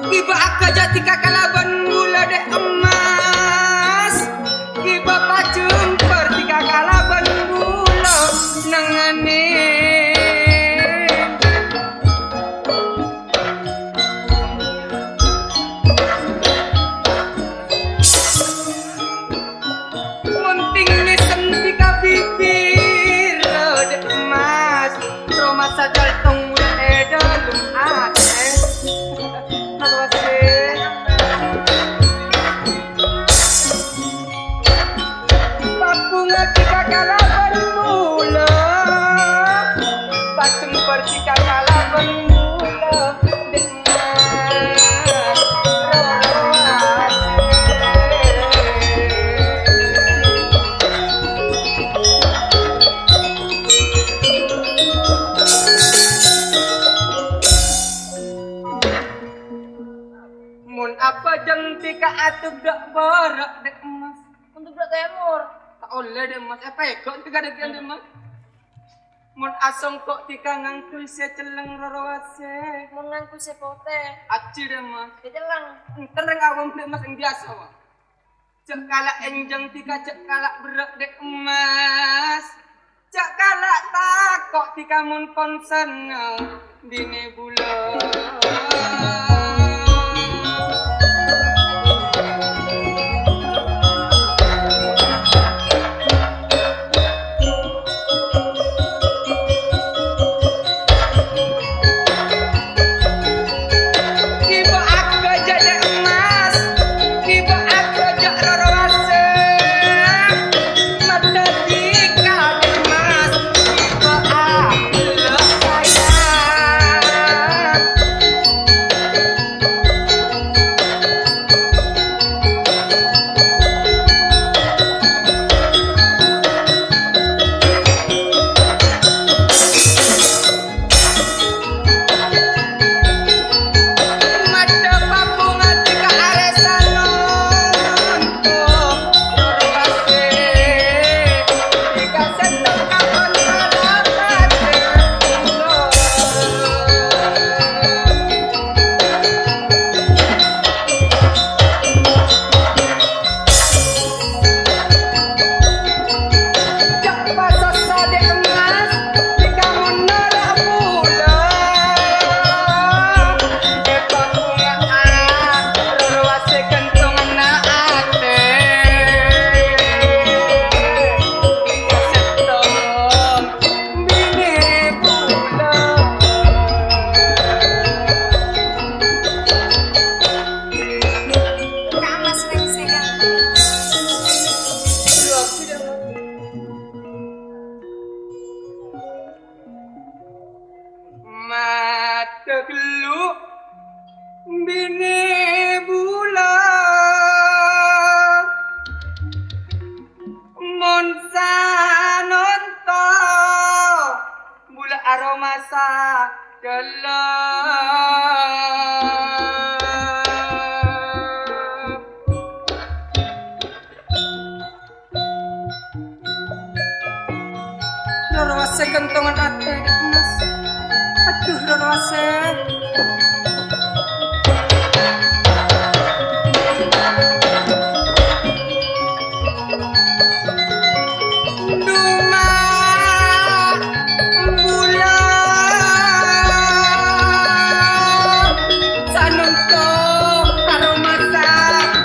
Ghibâ akajâ' Tika kalabân bulâ, Dek Mas. Ghibâ pajembhâr Tika kalabân bulâ nangèng. Mon tingngèsen Tika bibir, Dek Mas, romasa calthong mon è dâlem atè. Rowase. Pabhunga Tika kalabân bulâ, pajembhâr Tika kalabân bulâ, Dek Mas. Mon abhâjâng Tika atubrak bârâ', Dek Mas. Untuk bârâ' tèmor. Ta' ollè, Dek Mas. Èpèghâ' Tika dâggi'ân, Dek Mas. Mon asongko' Tika ngangghuy sè celleng Rowase. Mon ngangghuy sè potè. Ajjhi, Dek Mas. Sè celleng. Enten rèng awam, Dek Mas, sè biyasa, wa. Jhâ' kala' ènjhâng Tika, jhâ' kala' bârâ', Dek Mas. Jhâ' kala' tako' Tika mon konsènna binè bulâ. Ghibâ akajâ' Dek Mas. Ella. Roro Asè kentongan atè, Mas. Aduh, Roro Asè. Duma' bulan sanonto aromasa,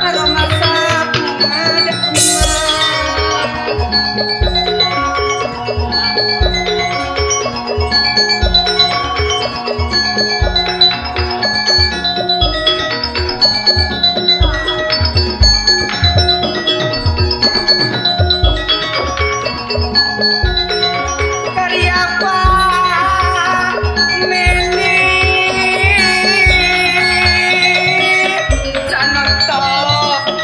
aromasa bunga. Karya pamèlè sanonto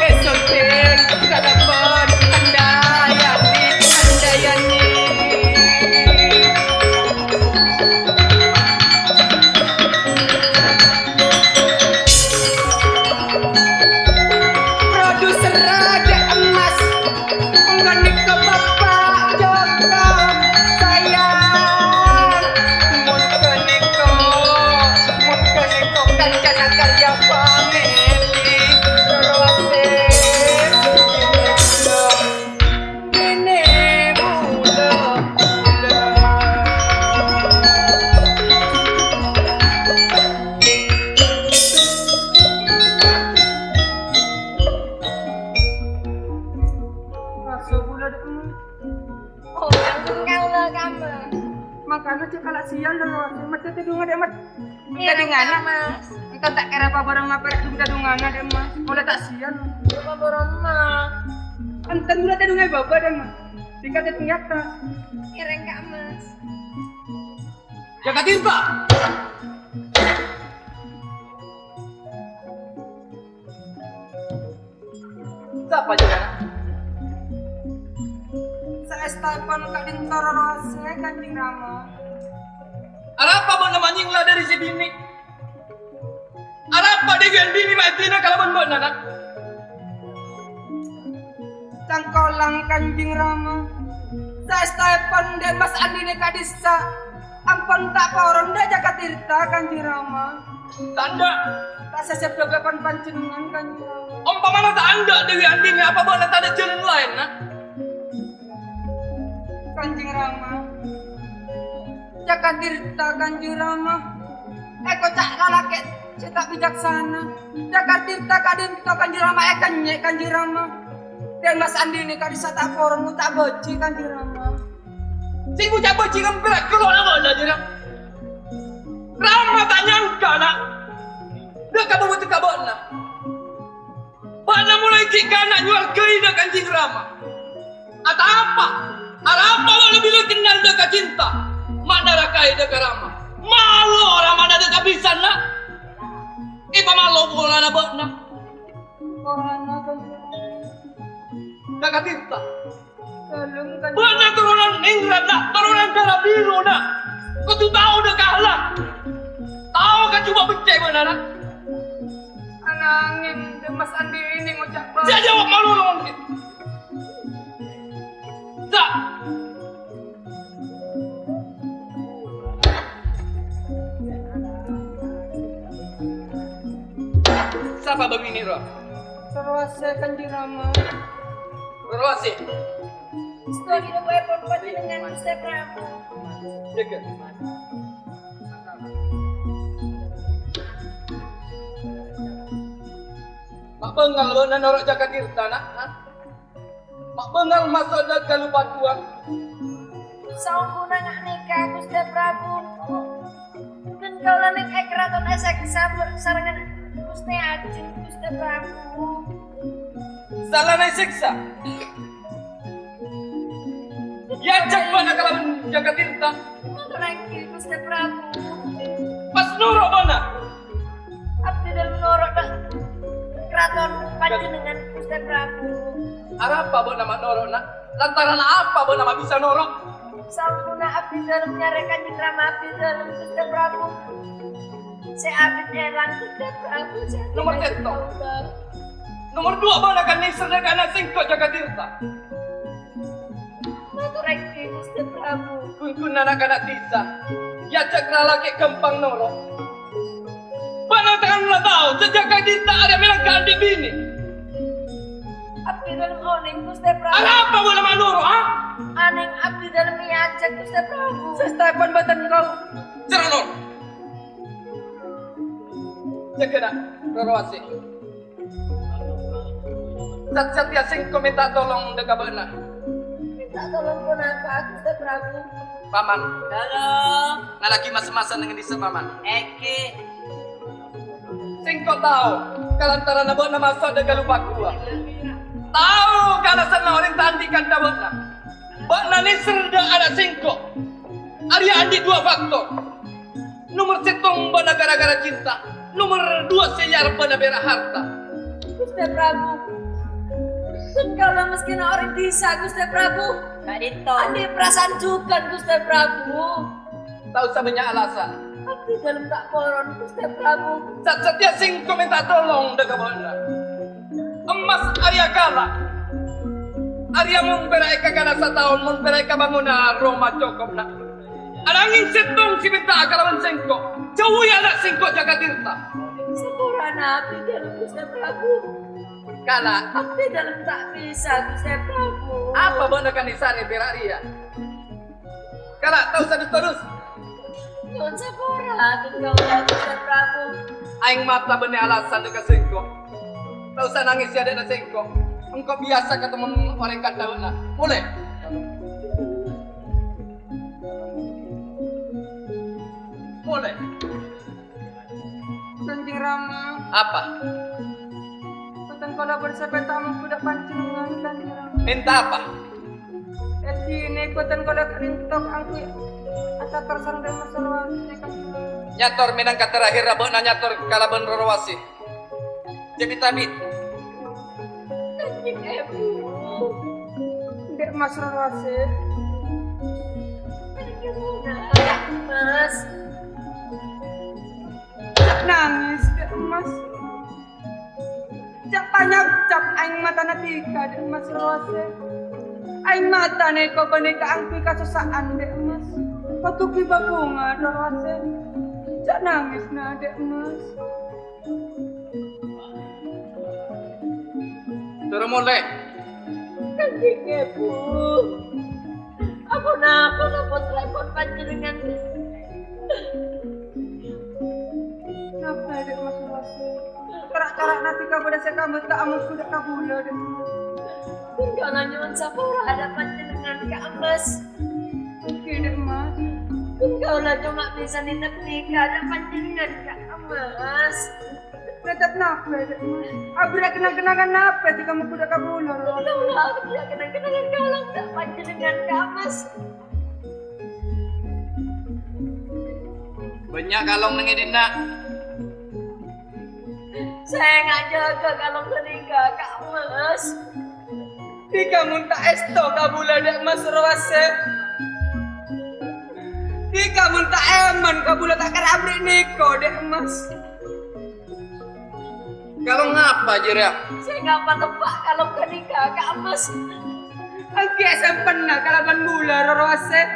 èsonthèng kalabân andayani, andayani. Produser Raja Emas, panganèka Bapak Joko sayang. Mon ganèka, mon ganèka kancana karya pamèlè, Roro Asè. Nènè bulâ-bulâ. Rasa bulâ dâ' emma. Oh, kaulâ kamma. Mangkana jhâ' kala' sial, Roro. Mècè tèdunga dâ' emma. Iyâ, tèdungana. Mas. Engko' ta' kèra pabârâng mapèra' dâ' tèdungana, dâ' emma. Ollè ta' sial. Pabârâng, Mas. Enten bulâ tèdunga bâbâ, dâ' emma. Dika tèdung nyata. Kèrèng, Kak Mas. Jaka Tirta! Sapa jârèya? Saèstaèpon ka'dinto Roro Asè, Kanjeng Rama. Arapa bâ'na manyèngla dâri sè binè'? Arapa Dèwi Andini ma'èdina kalabân bâ'na, Na'? Cangkolang, Kanjeng Rama. Saèstaèpon Dhi' Mas Andini ka'dissa'. Ampon ta' poron dâ' Jaka Tirta, Kanjeng Rama. Tandhâ. Ta' sèsèp jâgâ pan panjhennengngan, Kanjeng Rama. Ompamana ta' endâ' Dèwi Andini, apa bâ'na tadâ' jhâlân laènna? Kanjeng Rama. Jaka Tirta, Kanjeng Rama. Èkoca' lalakè' sè ta' bicaksana. Jaka Tirta ka'dinto, Kanjeng Rama, èkènyè', Kanjeng Rama. Dhi' Mas Andini ka'dissa' ta' poron ngoca' bâji', Kanjeng Rama. Sè ngoca' bâji' ngèmpèra' kalowana bâ'na, Jârèya. Rama ta' nyangka, Na'. Dâ' ka bâbâ tekka bâ'na. Bâ'na molaè ghi' kana' nyowarghâi dâ' Kanjeng Rama. Atapa? Arapa bâ'na bilâ kennal dâ' ka cinta? Ma'na rakaè dâ' ka Rama. Malo Ramana dâ' ka bhisan, Na'. Èpamalo polana bâ'na. Polana, Kanjeng. Dâ' ka cinta. Bâ'na toronan Ningrat, Na', toronan dârâ biru, Na'. Kodhu tao dâ' kahlâ. Tao ka jhubâ' beccè' bâ'na, Na'. Ananghèng Dhi' Mas Andini ngoca' bâ-, Jhâ' jawab malolo, Sa'. Sapa bâbinè' rowa? Roro Asè, Kanjeng Rama. Roro Asè. Sèstona dhi' dâbuèpon panjhennengngan, Ghustè Prabu. Jâgâ. Ma' bângal bâ'na noro' Jaka Tirta, Na', ha? Ma' bângal maso' dâ' ka Lopatowang? Saongghuna nga' nèka, Ghustè Prabu. Dhân kaulâ nèng è karaton èsèksa sareng Ghustè Ajeng, Ghustè Prabu. Salana èsèksa? Èajhâk bâ'na kalabân Jaka Tirta. Rèngghi, Ghustè Prabu. Pas noro' bâ'na. Abdhi dhâlem noro' dâ' karaton panjhennengngan, Ghustè Prabu. Arapa bâ'na ma' noro', Na'? Lantaran apa bâ'na ma' bisa noro'? Samponna abdidalem nyarè Kanjeng Rama abdidalem, Guste Prabu. Sè abit èlang, Guste Prabu, sè Nomor abit sèttong. Nomor duwâ' bâ'na kan nèser dâ' kana' sèngko' Jagatirta. Mator èngghi, Guste Prabu. Ghun-ghun na'-kana' dhisa, èajhâk lalakè ghâmpang noro'. Bâ'na kan la tao, sè Jagatirta arèya mènangka andi' binè. Abdidalem onèng, Guste Prabu. Arapa bâ'na ma' noro', ha? Onèng abdidalem èajhâk, Guste Prabu. Sastèpon bâten kau. Jârâ noro'. Jâgâna, Roro Asih. Sat-, satèya sèngko' mènta tolong dâ' ka bâ'na. Mènta tolong ponapa, Guste Prabu? Paman. Tolong. Nalagi mas-masan neng dhisa, Paman. Èngghi. Sèngko' tao, kalantaranna bâ'na maso' dâ' Galuh Paguwa. Tao kalasanna orèng ta' andi' kantha bâ'na. Bâ'na nèser dâ' ana' sèngko'. Arèya andi' duwâ' faktor. Nomor sèttong bâ'na gara-gara cinta. Nomor duwâ' sè èarep bâ'na pèra' harta. Guste Prabu, ghun kaulâ meskènna orèng dhisa, Guste Prabu. Ka'dinto. Andi' perasaan jhughân, Guste Prabu. Ta' osa bânnya' alasan. Abdidalem ta' poron, Guste Prabu. Sat-, satèya sèngko' mènta tolong dâ' ka bâ'na. Emmas arèya kala. Arèya mon pèra' èkakana sataon, mon pèra' èkabângona roma cokop, na'. Ananghèng sèttong sè mènta'a kalabân sèngko', jhâuwi ana' sèngko' Jagatirta. Saporana abdidalem, Guste Prabu. Kala. Abdidalem ta' bisa, Guste Prabu. Apa bâ'na kan nèsarè pèra' rèya? Kala, ta' osa dus-todus. Nyo'on sapora, ghun kaulâ, Guste Prabu. Aèng mata bânnè alasan dâ' ka sèngko'. Ta' osa nangès è adâ'na sèngko'. Engko' biyasa katemmo orèng kantha bâ'na. Molè. Molè. Kanjeng Rama. Apa? Bhunten, kaulâ bâdâ sè pènta mongghu dâ' panjhennengngan, Kanjeng Rama. Mènta apa? È dinna' bhunten kaulâ ka'dinto kaangghuy atakar sareng Rama Sorowati, Kanjeng Rama. Nyator mènangka terakhir bâ'na nyator kalabân Roro Asih. Jhâ' bit-abit. Kanjeng Èbhu. Dhi' Mas Roro Asih. Kanjeng Mas. Jhâ' nangès, Dhi' Mas. Jhâ' panyapcap aèng matana dhika, Dhi' Mas Roro Asih. Aèng matana èko bânnè kaangghuy kasossa'an, Dhi' Mas. Kodhu ghi' bhâbhunga, Roro Asih. Jhâ' nangès, na, Dhi' Mas. Soro molè. Kanjeng Èbhu. Ampon, ampon, ampon, ampon panjhennengngan. Napa, Dhi' Mas Roro Asih? Kara-kara nanti kabâdâ sè kambâ ta' amongghu dâ' kabulâ, Dhi' Mas. Ghun kaulâ nyo'on sapora dâ' panjhennengngan, Ka' Mas. Èngghi, Dhi' Mas. Ghun kaulâ coma bisa nètebbhi ka dâ' panjhennengngan, Ka' Mas. Nètep napa, Dhi' Mas? Abhârâ kenang-kenangan napa sè kaangghuy dâ' kabulâ, Roro? Ghun kaulâ abhârâ kenang-kenangan kalong dâ' panjhennengngan, Ka' Mas. Bânnya' kalong neng è dinna'. Sènga' jâgâ kalong ghânèka, Ka' Mas. Dhika mon ta' èsto kabulâ, Dhi' Mas Roro Asih. Dhika mon ta' èman kabulâ ta' kèra abâri' nèko, Dhi' Mas. Kalong apa jârèya? Sènga' pateppa' kalong ghânèka, Ka' Mas. Èngghi èsèmpenna kalabân bulâ, Roro Asih.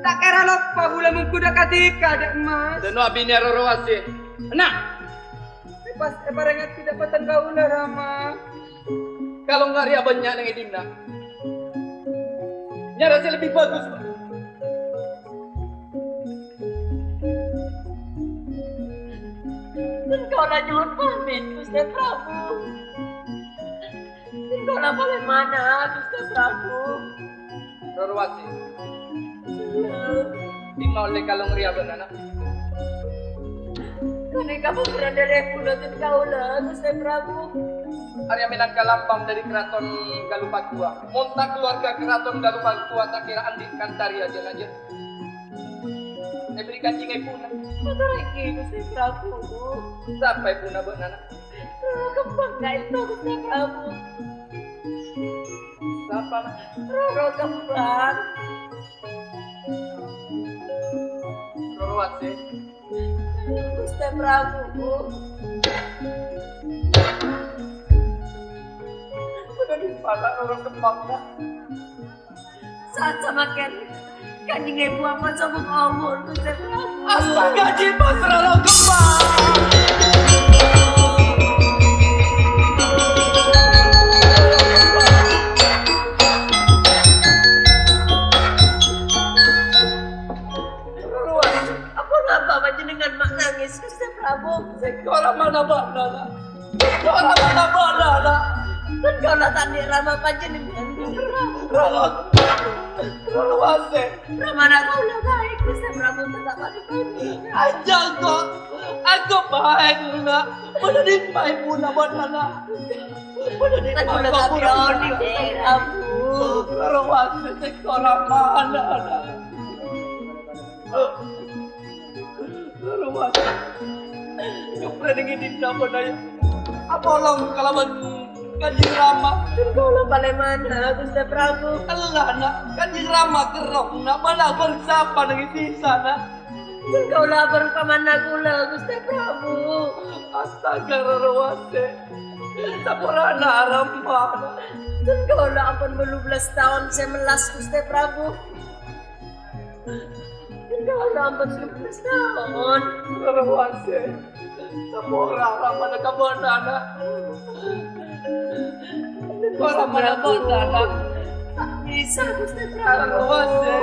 Ta' kèra loppa bulâ mongghu dâ' ka dhika, Dhi' Mas. Dâno' abinè Roro Asih. Enna'! Pas èparèngngaghi dâ' bhâdhân kaulâ, Rama. Kalong arèya bânnya' neng è dinna'. Nyarè sè lebbi bhâghus. Engko' la nyo'on pamit, Ghustè Prabu. Engko' la palèmana, Ghustè Prabu. Roro Asih. Iyâ. Dimma ollè kalong rèya bâ'na, Na'? Ghânèka pemberian dâri èbhuna ka kaulâ, Ghustè Prabu. Arèya mènangka lambang dâri Karaton Galuh Paduwa. Mon ta' kalowarga Karaton Galuh Paduwa ta' kèra andi' kantha rèya jâ-ngajâ. Èbhârri' ka èbhuna. Mator èngghi, Ghustè Prabu. Sapa èbhuna bâ'na, Na'? Roro Kembang ka'dinto, Ghustè Prabu. Sapa, Na'? Roro Kembang. Guste Prabu. Udah di mana orang kembangnya? Saat samaken, Kanjeng Ibu ampon sobung omor, Guste Prabu. Astaga, Jimat, terlalu kembang. Apa napa panjenengan mak nangis, Guste Prabu? Sengko' Rama napa nana? Sengko' Rama napa nana? Kan kaula ta' andhi' Rama panjenengan. Rama, Rama wase. Ramana kaula baik, Guste Prabu, tetap adi-adi. Aja kok, aku baik, nak. Pada di ibu napa nana? Pada di Kan kaula ibu ta' napa nana? Rama wase, sengko' Rama nana. Rowa. Nyopre neng dinna' bâdâ, ya. Apolong kalabân Kanjeng Rama. Kaulâ palèmana, Ghustè Prabu. Ella, na', Kanjeng Rama kerrong, na', bâdâ bâr sapa neng è dissa, na'? Kaulâ bâr pamanna kaulâ, Ghustè Prabu. Astaga, Rarowase. Saporana Rama, na'. Kaulâ ampon bâllu bellâs taon sè mellas, Ghustè Prabu. Kaulâ ampon sè bellâs taon. Rarowase. Sapora ramana kabâdâna. Sapora ramana kabâdâna. Ta' bisa, Ghustè Prabu. Rarowase.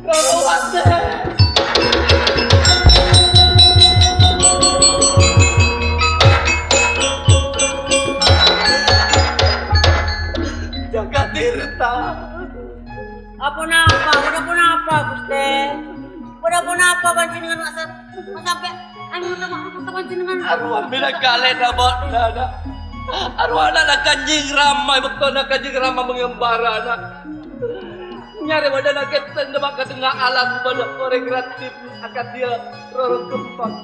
Rarowase. Jaga Tirta. Aponapa? Bâdâ ponapa, Ghustè? Bâdâ ponapa panjhennengan ma' sa-, ma' sampè' anu ka ma-, ka panjhennengan? Arowa bâdâ kalèna bâdâna. Arowa ana'na Kanjeng Rama, è bâktona Kanjeng Rama mangèmbara, na'. Nyarè bâdâna kètèng dâpa' ka tengnga alas bâdâ orèng raddhin akadhi Roro Gembang.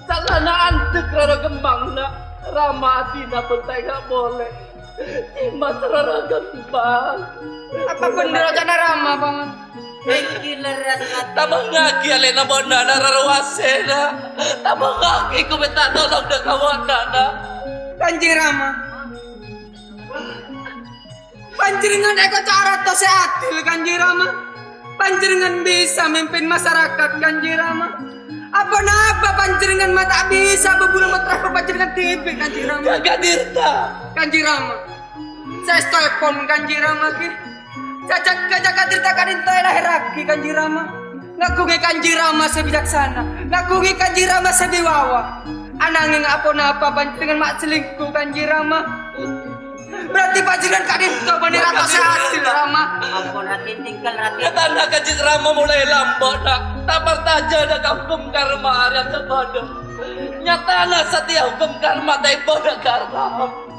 Saellana andhek Roro Gembang, na', Rama adina bân ta' enga' polè. Jimat Roro Gembang. Apa bhendher oca'na Rama, Paman? Èngghi lerres, Raden. Tamangngaghi alè'na bâdâna, Rarowase, na'. Tamangngaghi, ku mènta tolong dâ' ka bâdâna, na'. Kanjeng Rama. Panjhennengan èkoca' rato sè adil, Kanjeng Rama. Panjhennengan bisa mimpin masarakat, Kanjeng Rama. Aponapa panjhennengan ma' ta' bisa bhubhuna motrapo panjhennengan dhibi', Kanjeng Rama? Jaga Tirta. Kanjeng Rama. Saèstoèpon, Kanjeng Rama, ghi. Jaga, jaga Tirta ka'dinto èlaèrraghi, Kanjeng Rama. Ngaghungè Kanjeng Rama sè bicaksana. Ngaghungè Kanjeng Rama sè biwawa. Ananging aponapa panjhennengan ma' selingkuh, Kanjeng Rama? Berarti panjhennengan ka'dinto bânnè rato sè adil, Rama. Ampon, Raden, tinggal, Raden. Nyatana Kanjeng Rama molaè lambâ', na'. Ta' parcajâ dâ' ka hukum karma arèya ta' bâdâ. Nyatana satèya hukum karma ta' èbâdâ ka Rama.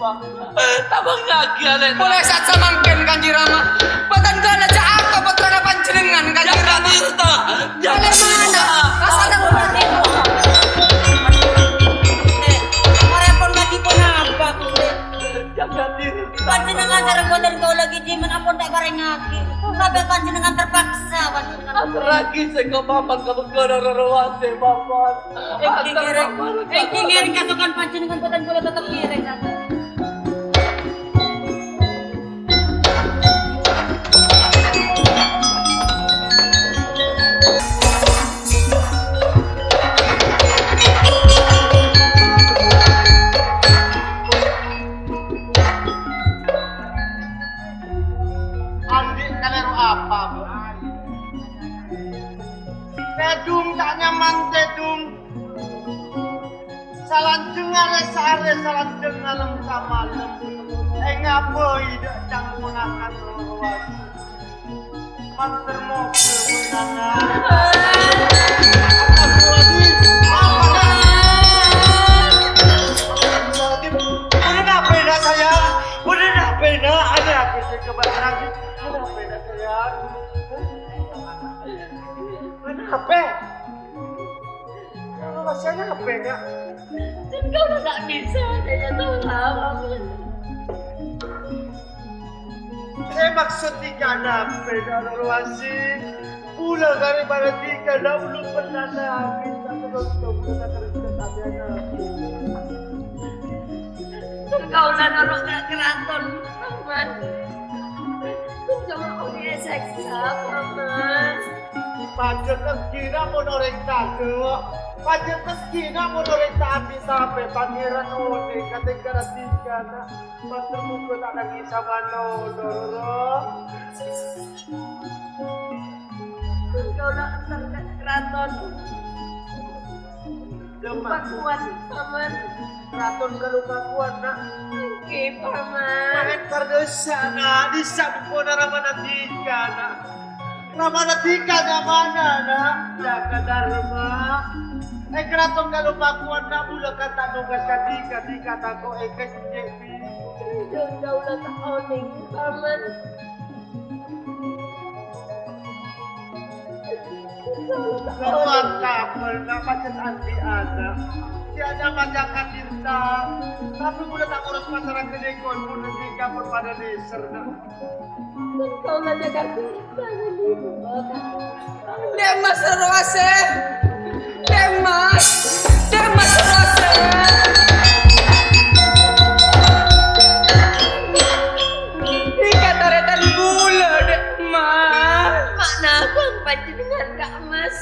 Tamangngaghi alè'na. Polè sa'at samangkèn, Kanjeng Rama. Bhâdhân kaulâ jhâ' ato pottrana panjhennengan, Kanjeng Rama. Jaga Tirta. Jaga Tirta. Asal aku mati. Arèpon lagi ponapa, Ghustè? Jaga Tirta. Panjhennengan sareng bhâdhân kaulâ ghi' dhimèn ampon ta' èparèngngaghi. Sampai panjhennengan terpaksa, panjhennengan. Aserraghi sèngko' Paman ka bengkona Rarowase, Paman. Èngghi ngèrèng, èngghi ngèrèng kasokan panjhennengan bhâdhân kaulâ tetep ngèrèng, Raden. Andi' kalèro apa, Bu? Tèdung ta' nyaman, tèdung. Salanjhângnga rè-sarè, salanjhângnga lem-samalem. Èngabây dâ' cangkonakan rowa. Mater moghâ wenangan. Astagfirullahaladzim. Apa, Nak? Astagfirullahaladzim. Bâdâ napa, Nak, sayang? Bâdâ napa, Nak? Ada apa sih, coba terang. Ada apa, Nak, sayang? Ada apa? Kalau masih ada apa, Nak? Kan kaulâ ta' bisa, saya tahu apa. Sè maksod dhika napè, Roro Asih? Bulâ karè bârâ dhika, na' ulun pernah nangès, tapè ghun bulâ takerrep atèna. Kaulâ noro' ka karaton, Paman. Kaulâ mau èsèksa, Paman. Pajhât engghina mon orèng tadâ'. Pajhât engghina mon orèng ta' abit tapè Pangèran onèng ka tèngghâna dhika, na'. Mator moghâ ta' nangès samalolo, Roro. Kaulâ entar ka karaton. Pakuwan, Paman. Karaton ghâllu pakuwan, na'. Èngghi, Paman. Maèn kardhâsa, na'. Dissa' bukona ramana dhika, na'. Ramana dhika nyamana, na'. Jaka Darma. È karaton ghâllu pakuwan, na', bulâ kan ta' nongghâs ka dhika, dhika tako' èkènjè'. Kaulâ ta' onèng, Paman. Kaulâ ta' onèng. Kapan kapan, na', pajhât andi' ana'. Sè anyama Jaka Tirta. Tapè bulâ ta' ngoros pasara ghânèka, pon dhika pon padâ nèser, na'. Engko' ngajak aku. Dek Mas Roro Asih. Dek Mas. Dek Mas Roro Asih. Dhika tarètan bulâ, Dek Mas. Ma'na abang panjhennengngan, Kak Mas.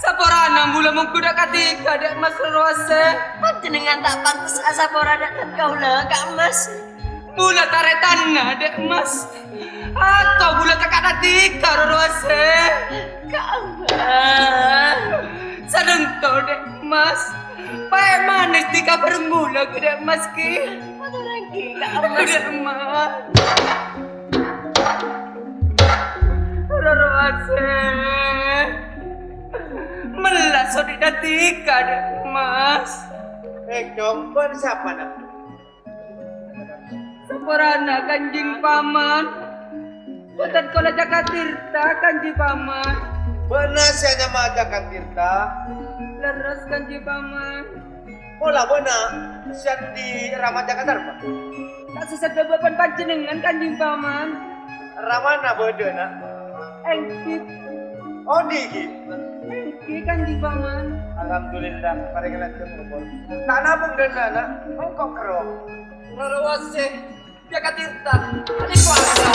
Saporana bulâ mongghu dâ' kadhika, Dek Mas Roro Asih. Panjhennengngan ta' pantes asapora dâ' kaulâ, Kak Mas. Bulâ tarètanna, Dek Mas. Ako bulâ ta' kadhika, Roro Asih. Kak Mas. Sadhânto, Dek Mas. Paè manès dhika bhâreng bulâ, Dek Mas, ki. Mator èngghi, Kak Mas. Dek Mas. Roro Asih. Mellas odi' dhika, Dek Mas. Eh, Dong, bân sapa, Nak? Saporana, Kanjeng Paman. Bhunten, kaulâ Jaka Tirta, Kanjeng Paman. Bâ'na sè nyama Jaka Tirta? Lerres, Kanjeng Paman. Pola bâ'na sè andi' rama Jaka Darma? Ta' sasèdhâ bân panjhennengngan, Kanjeng Paman. Ramana bâdâ, Na'? Èngghi. Odi' ghi? Èngghi, Kanjeng Paman. Alhamdulillah, parèngè lanjhâng, Bapa. Ta' nabung dâna, Na'? Engko' kerro. Roro Asih. Jaka Tirta, adi kuasa.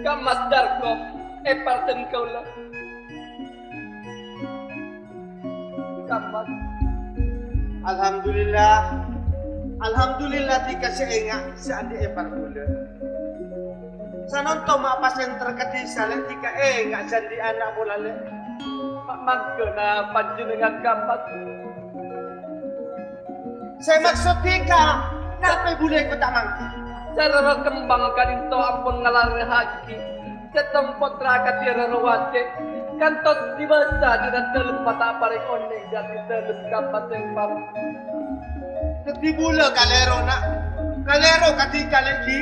Ka Mas Darko, èpardhân kaulâ. Ka Mas. Alhamdulillah. Alhamdulillah, dhika sè enga' sè andi' èpar kaulâ. Sanonto ma' pas èntar ka dhisa, Lè', dhika enga' sè andi' ana' pola, Lè'. Ma-, mangkana panjhennengngan Ka Mas. Sè maksod dhika, napè bulâ engko' ta' mangkat? Sè roro kembang ka'dinto ampon ngalarèyaghi. Sèttong pottra kadhi Roro Asih, kantos dibâsa dâri dâlem ma' ta' parèng onèng dâri dâlem Ka Mas, Bapa. Dhâddhi bulâ kalèro, Na'. Kalèro kadhi kalèghi.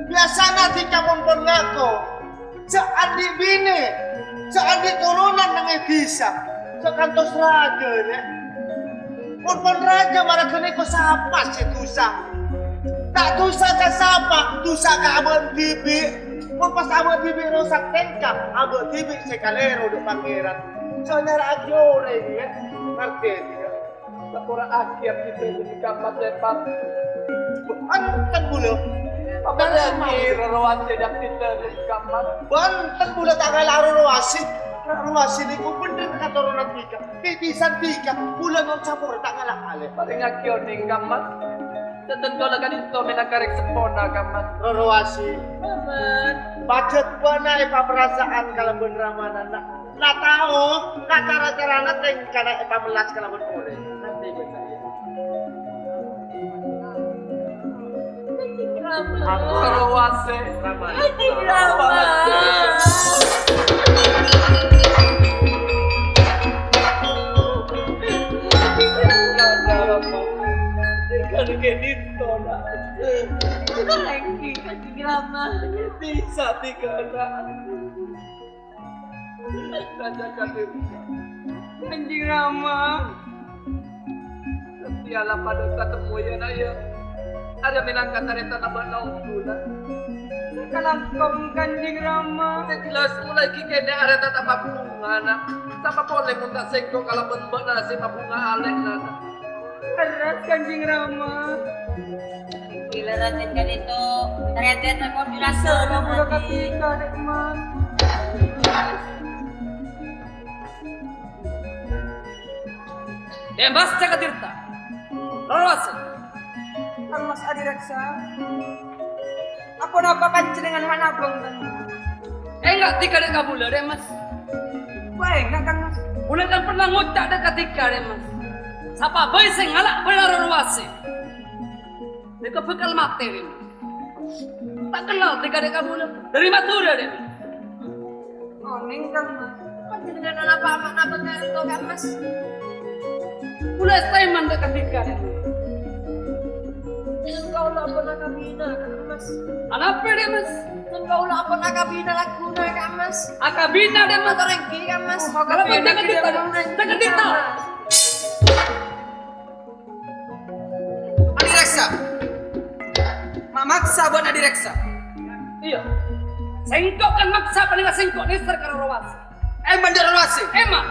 Biyasana dhika mon pon ngako jhâ' andi' binè, jhâ' andi' toronan neng è dhisa, jhâ' kantos rajâ, Lè'. Mon pon rajâ mara ghânèka sapa sè dhusa? Ta' dhusa ka sapa, dhusa ka abâ' dhibi'. Mon pas abâ' dhibi' rosak tèngka, abâ' dhibi' sè kalèro dâ' Pangèran. Jhâ' nyara'aghi orèng, ya. Ngartè, ya? Sapora'aghi abdhina Ka Mas, Bapa. Bhunten bulâ. Apa lagi Roro Asih abdhina Ka Mas? Bhunten bulâ ta' ngala' Roro Asih. Roro Asih nèko bhender katoronan dhika. Pèpèsan dhika, bulâ nyo'on sapora ta' ngala' alè. Parèngaghi onèng, Ka Mas. Sèttong kaulâ ka'dinto mènangka rèng seppona, Ka Mas. Roro Asih. Paman. Pajhât bâ'na èpaparasa'an kalabân ramana, Na'. La tao, ka cara-carana tèngkana èpamellas kalabân orèng. Ngartè bâ'na, ya? Rama. Aku Roro Asih. Rama. Rama. Tinggal gini, tolak. Renggi, Kanjeng Rama. Bisa tiga anak. Raja Kadir. Kanjeng Rama. Piala padha katemmo, ya, Nak, ya. Arya mènangka tarètanna bâ'na ongghu, Nak. Sakalangkong, Kanjeng Rama. Sè jelas, molaè ghi' kènè' arèta ta' mabhunga, Nak. Sapa polè mon ta' sèngko' kalabân bâ'na sè mabhunga alè'na, Nak. Lerres, Kanjeng Rama. Bilâ rajin ka'dinto, tarètan kok dirasa, Rama. Katika, Dek Mas. Dek Mas Cakatirta. Rarasè. Kang Mas Adireksa. Aponapa panjhennengngan ma' nabâng, Kang Mas? Enga' dhika dhâ' kabulâ, Dek Mas. Wah, enga', Kang Mas. Bulâ kan pernah ngoca' dhâ' kadhika, Dek Mas. Sapa bhâi sè ngala' bhâlâ rarowasè, dhika bhâkal matè, Dek Mas. Ta' kennal dhika dhâ' kabulâ. Dâri Madhurâ, Dek Mas. Onèng, Kang Mas. Panjhennengngan anapa ma' nabâng ka'dinto, Kang Mas? Bulâ èstayman dhâ' kadhika, Dek Mas. Jhâ' kaulâ ampon akabina, Kang Mas. Anapa, Dek Mas? Jhâ' kaulâ ampon akabina lagghuna, Kang Mas. Akabina, Dek Mas. Mator èngghi, Kang Mas. Oh, akabina, Dek Mas. Dhika dhâ'. Adireksa. Ma' maksa bâ'na Adireksa? Iyâ. Sèngko' kan maksa, panèka sèngko' nèser ka rarowasè. Emang dhâ' rarowasè? Emang.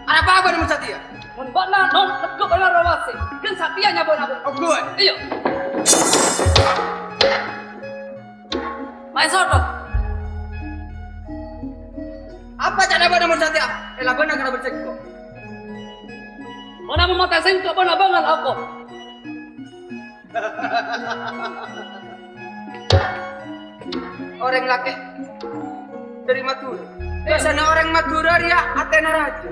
Arapa bâ'na mon satèya? Mon bâ'na non tegghu' bâ'na rarowasè, ghân satèya nyabâ'na bâ'na. Ongghu. Iyâ. Maèn sodhung. Apa ca'na bâ'na mon satèya? Èlabâna kalabân sèngko'. Mon amon matè sèngko', bâ'na bângal apa? Orèng lakè dâri Madhurâ. Biyasana orèng Madhurâ rèya atèna rajâ.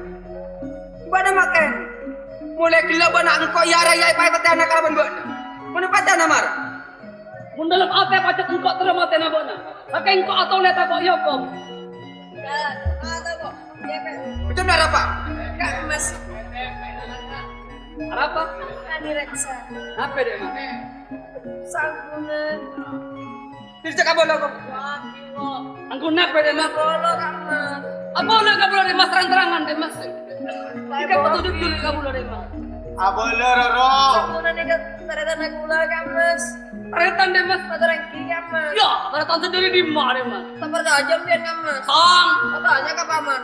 Bâ'na ma' kènè. Molaè ghellâ' bâ'na engko' ya-araya èpaèpatèyana kalabân bâ'na. Mon èpatèyana mara. Mon dâlem atè pajhât engko' terro matèna bâ'na. Sakèng engko' atolè tako' èokom. Bâcana arapa? Kang Mas. Arapa? Adireksa. Napa, Dek, Mas? Sanggunan. Dicek abâlâ, kok. Wah, gila. Anggun napa, Dek, Mas? Abâlâ, Kang Mas. Abâlâ, kabulâ, Dek, Mas, terang-terangan, Dek, Mas. Ika petunjuk dulu kabulâ, Dek, Mas. Abâlâ, Roro. Sanggunan ika tarètan kaulâ, Kang Mas. Tarètan, Dek, Mas. Mator èngghi, Kang Mas. Ya, tarètan sendiri di mana, Mas? Tak percaya, Kang Mas. Tang. Katanya ke Paman.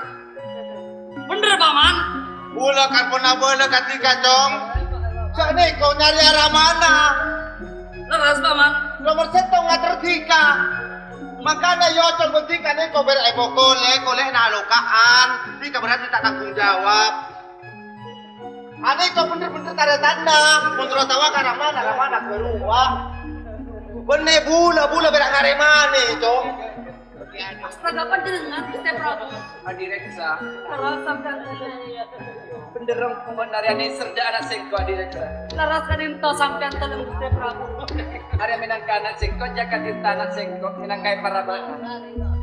Bhender, Paman. Bulâ kan pernah bulâ kadhika, Cong. Saknèko nyarè aramana. Leres, Paman. Nomor sèttong ngater dhika. Mangkana yo, Cong, dhika nèko bèrâ èpokolè, kolè naloka'an. Dhika berarti tak tanggung jawab. Anèko bhender-bhender tarètanna. Mon terro tawa ka aramana, aramana ghâruwa. Bânnè bulâ, bulâ bèrâ ngarèmanè, Cong. Astaga, panjhennengngan, Gusti Prabu. Adireksa. Terros sampèyan. Bhender, Rong, pembendarian serdhâ ana' sèngko', Adireksa. Leres ka'dinto sampèyan, Gusti Prabu. Arèya mènangka ana' sèngko', jhâ' ka'dinto ana' sèngko', mènangka èpara bâ'na.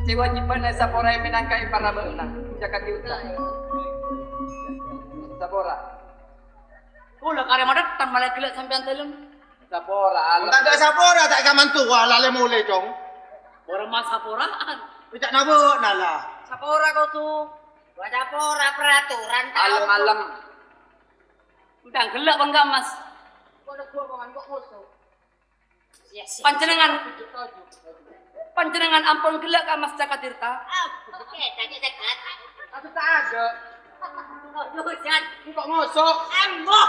Sè wajibhâna èsapora mènangka èpara bâ'na, jhâ' ka'dinto. Sapora. Kaulâ karè madâteng malè ghellâ' sampèyan dâlem. Sapora, alem. Tadâ' sapora, ta' kamantowa, lalè molè, Cong. Ora masaporaan. Ca'na bâ'na, la. Sapora, kodu. Wah, sapora, peraturan, tao. Alem-alem. Entang ghellâ' bângka, Mas. Kok neggu' kok ngan kok musuh? Iya, sih. Panjhennengngan, panjhennengngan ampon ghellâ' ka Mas Cakatirta? Ah, oke, tanya dekat. Aku tak ada. Aduh, Jan. Kok ngosok? Ambo.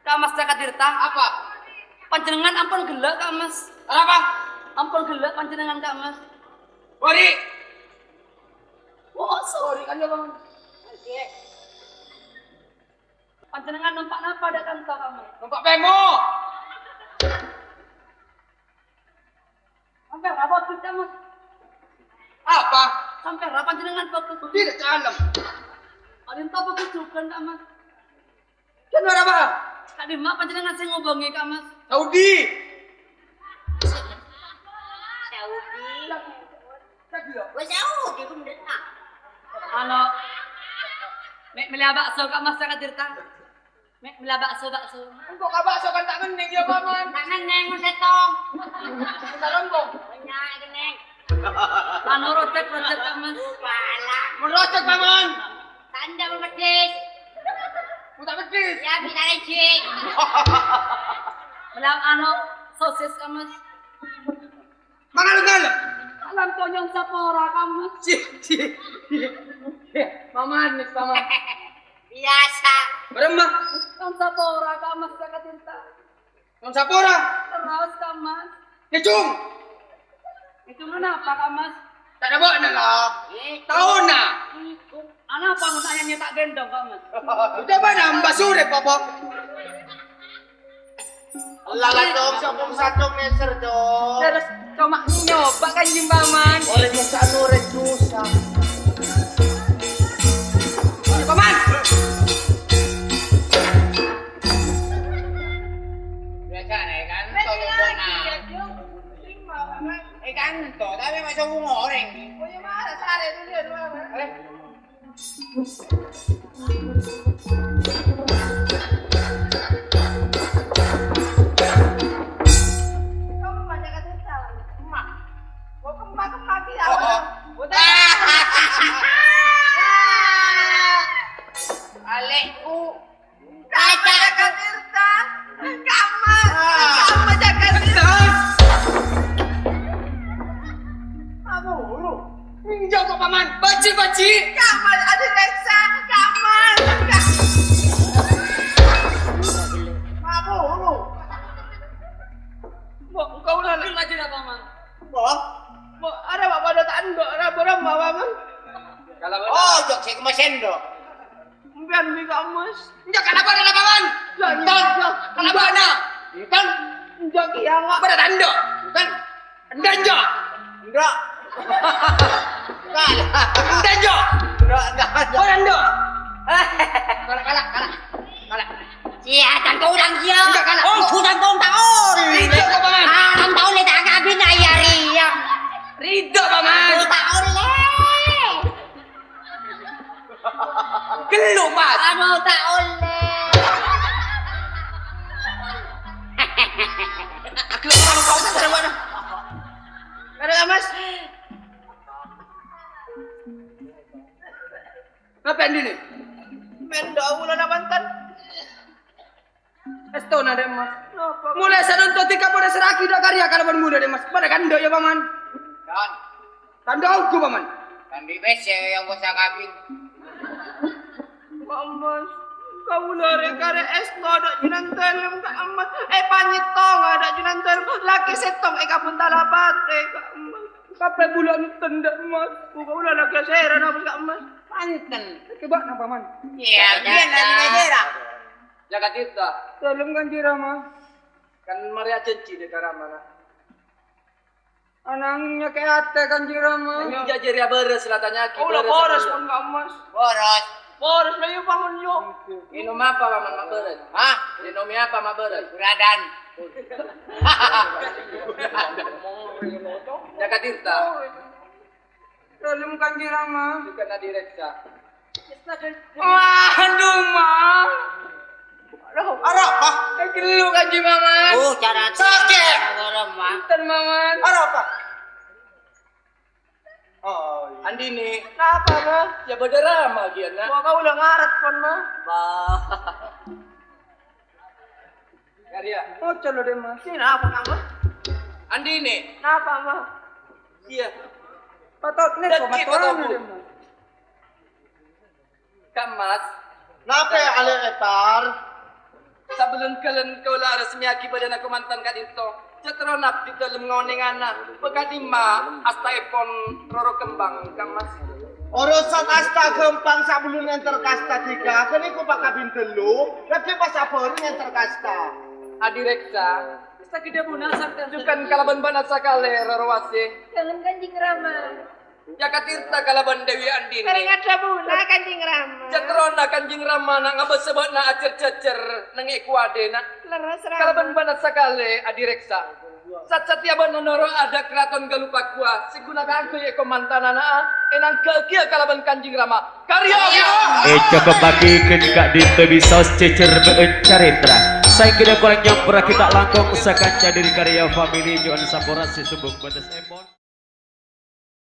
Ka Mas Cakatirta? Apa? Panjhennengngan ampon ghellâ' ka Mas. Arapa? Ampon ghellâ' panjhennengngan ka Mas. Wari. Ngosok. Wari kan ya, Bang. Oke. Panjhennengngan nompa' napa dâ' ka'dinto, Mas? Nompa' pèmo. Sampè' ra bâgus, Mas? Apa? Sampè' ra panjhennengngan bâgus? Tidak, Cak Alem. Ka'dinto bâgus jhughân, Mas? Ka'dimma panjhennengngan sè ngobângè, Mas? Saudi. Saudi. Wes jauh gitu bener, Kak. Anu, mè', mellèya bakso, Kak, Mas, Cakatirta. Mè' mella bakso, bakso. Engko' ka bakso kan ta' ngennèng, yâ, Paman. Ta' ngennèng, mon sèttong. Entar engko'. Bânnya' kennèng. Anu, rojak, rojak, Kamas. Walah. Mon rojak, Paman. Ta' endâ' mon peddhis. Mon ta' peddhis. Yâ, bisa lejik. Mella anu, sosis, Kamas. Mangalem-ngalem. Alam tonyong sapora, Kamas. Ci, ci. Paman, Mas, Paman. Biyasa. Bârâmma? Tong sapora, Kamas, sè kacinta. Tong sapora? Terros, Kamas. Ngèjung. Ngèjung napa, Kamas? Ta' ada bâ'na, la. Taona. Anapa mon ayamnya tak gendong, Kamas? Udah mana mbak sore, Bapak? Lala dong, sokong satu meter dong. Terus cuma nyoba kan, Jim Paman. Oleh muka nurek susah. Paman. Biasa nih kan, sokong bona. Eh kan, toh, tapi masih ngoreng. Oh, iya, marah, sare dulu ya, Paman. Eh, Alekku. Kaca Jakarta. Kamma. Kamma Jakarta. Apa hulu? Enjâ' kok, Paman. Baji, baji. Kamma, Adi Reksa. Kamma. Ka- Apa hulu? Mbok, engko' ulang lagi, Paman. Mbok? Mbok, arè, Pak, padâ ta' endâ', ra bârâmma, Paman? Oh, jok sè kemma sendok. Empèyan bi' Kamas. Enjâ' kalabâna, Paman. Lah, enjâ'. Kalabâna. Enjâ' kèya, Pak. Padâ ta' endâ'. Enjâ'. Enjâ'. Enjâ'. Enjâ'. Padâ endâ'. Kala', kala', kala'. Kala'. Iyâ, tanto urang iyâ. Enjâ' kala'. Oh, tanto taon. Ridho kok, Paman. Ah, tanto le ta' kabin, iyâ, rèya. Ridho, Paman. Tanto taon le. Ghellu, Mas. Anu, ta' ollè. Ghellu, Mas, ta' ollè, ta' ollè. Ada, Mas? Napa, Andi, nih? Mèn dâ' kaulâ, Paman. Èstona, Dè' Mas. Napa? Molaè sanonto dhika padâ serraghi dâ' karya kalabân kaulâ, Dè' Mas. Padâ kandhâ, yâ, Paman. Don. Kandhâ ongghu, Paman. Kandhi pèssè yang bos kabin. Pak Mas, kaulâ rè karè èsto dâ' Junan Dalem, Kak Mas. Èpanyèttong dâ' Junan Dalem. Lakè sèttong è kabbhun talapatè, Kak Mas. Tapè bulâ enten, Dè' Mas. Kaulâ lakè sèra napa, Kak Mas? Panten. Coba napa, Man? Iyâ, biyân lakè sèra. Jâgâ dhika. Dalem, Kanjeng Rama. Kan marè ajhânjhi dâ' ka Rama, na'. Ananging nyakè' atè, Kanjeng Rama. Nyajâ jârèya bârâs la tanya'aghi. Oh, la bârâs, bârâs, Paman. Pon, Kak Mas. Bârâs. Bârâs, la, iyâ, Paman, iyâ. Ngènom apa, Paman, ma' bârâs? Hah? Ngènom apa, ma' bârâs? Guradan. Jâgâ dhika. Dalem, Kanjeng Rama. Jhughân Adi Reksa. Waduh, Ma. Aduh. Arapa? Ghellu, Kanjeng Rama. Oh, cara sakè'. Enten, Paman. Arapa? Oh, iyâ. Andini. Napa, Ma? Yâ, bâdâ Rama, ghi, ana'. Wah, kaulâ ngarep, pon, Ma. Bah. Karya. Ojo lo, Dè' Mas. Sè napa, Kang Bos? Andini. Napa, Mas? Iyâ. Patot nèko, dâggi' matoran, patot, Bu. Dè' Mas. Kang Mas. Napa, Alè Etar? Sabellun ghâlân kaulâ resmiyaghi bâdâna kamantan ka'dinto. Cè' terro abdhi dalem ngonèngana, bâkadimma astaèpon Roro Kembang, Kang Mas? Orosan asta ghâmpang sabellun ènter kasta dhika, ghâniko pakabin ghâllu, dhâddhi pas abhâreng ènter kasta. Adi Reksa. Saghâdhâ buna sarta jhughân kalabân bâ'na sakalè, Roro Wasè. Dalem, Kanjeng Rama. Jâgâ dhika kalabân Dewi Andini. Karè ngadhâbuna, Kanjeng Rama. Cè' terro Kanjeng Rama na' ngabâsa bâ'na ajhâr-jhâjhâr neng è kowadhâna. Lerres, Rama. Kalabân bâ'na sakalè, Adi Reksa. Sat-satèya bân noro' adhât Raton Galupagua sè ghuna kaangghuy èkomantanana, ènangghâ'âghiyâ kalabân Kanjeng Rama. Karya Allah! Ècokobhâghi ghân ka'dinto bisaos jhâjhârbâ'ân carètra. Saèngghâna korang nyamporraghi ta' langkong sakanca dhâri karya famili nyo'on saporana sè sombong bâtes èpon.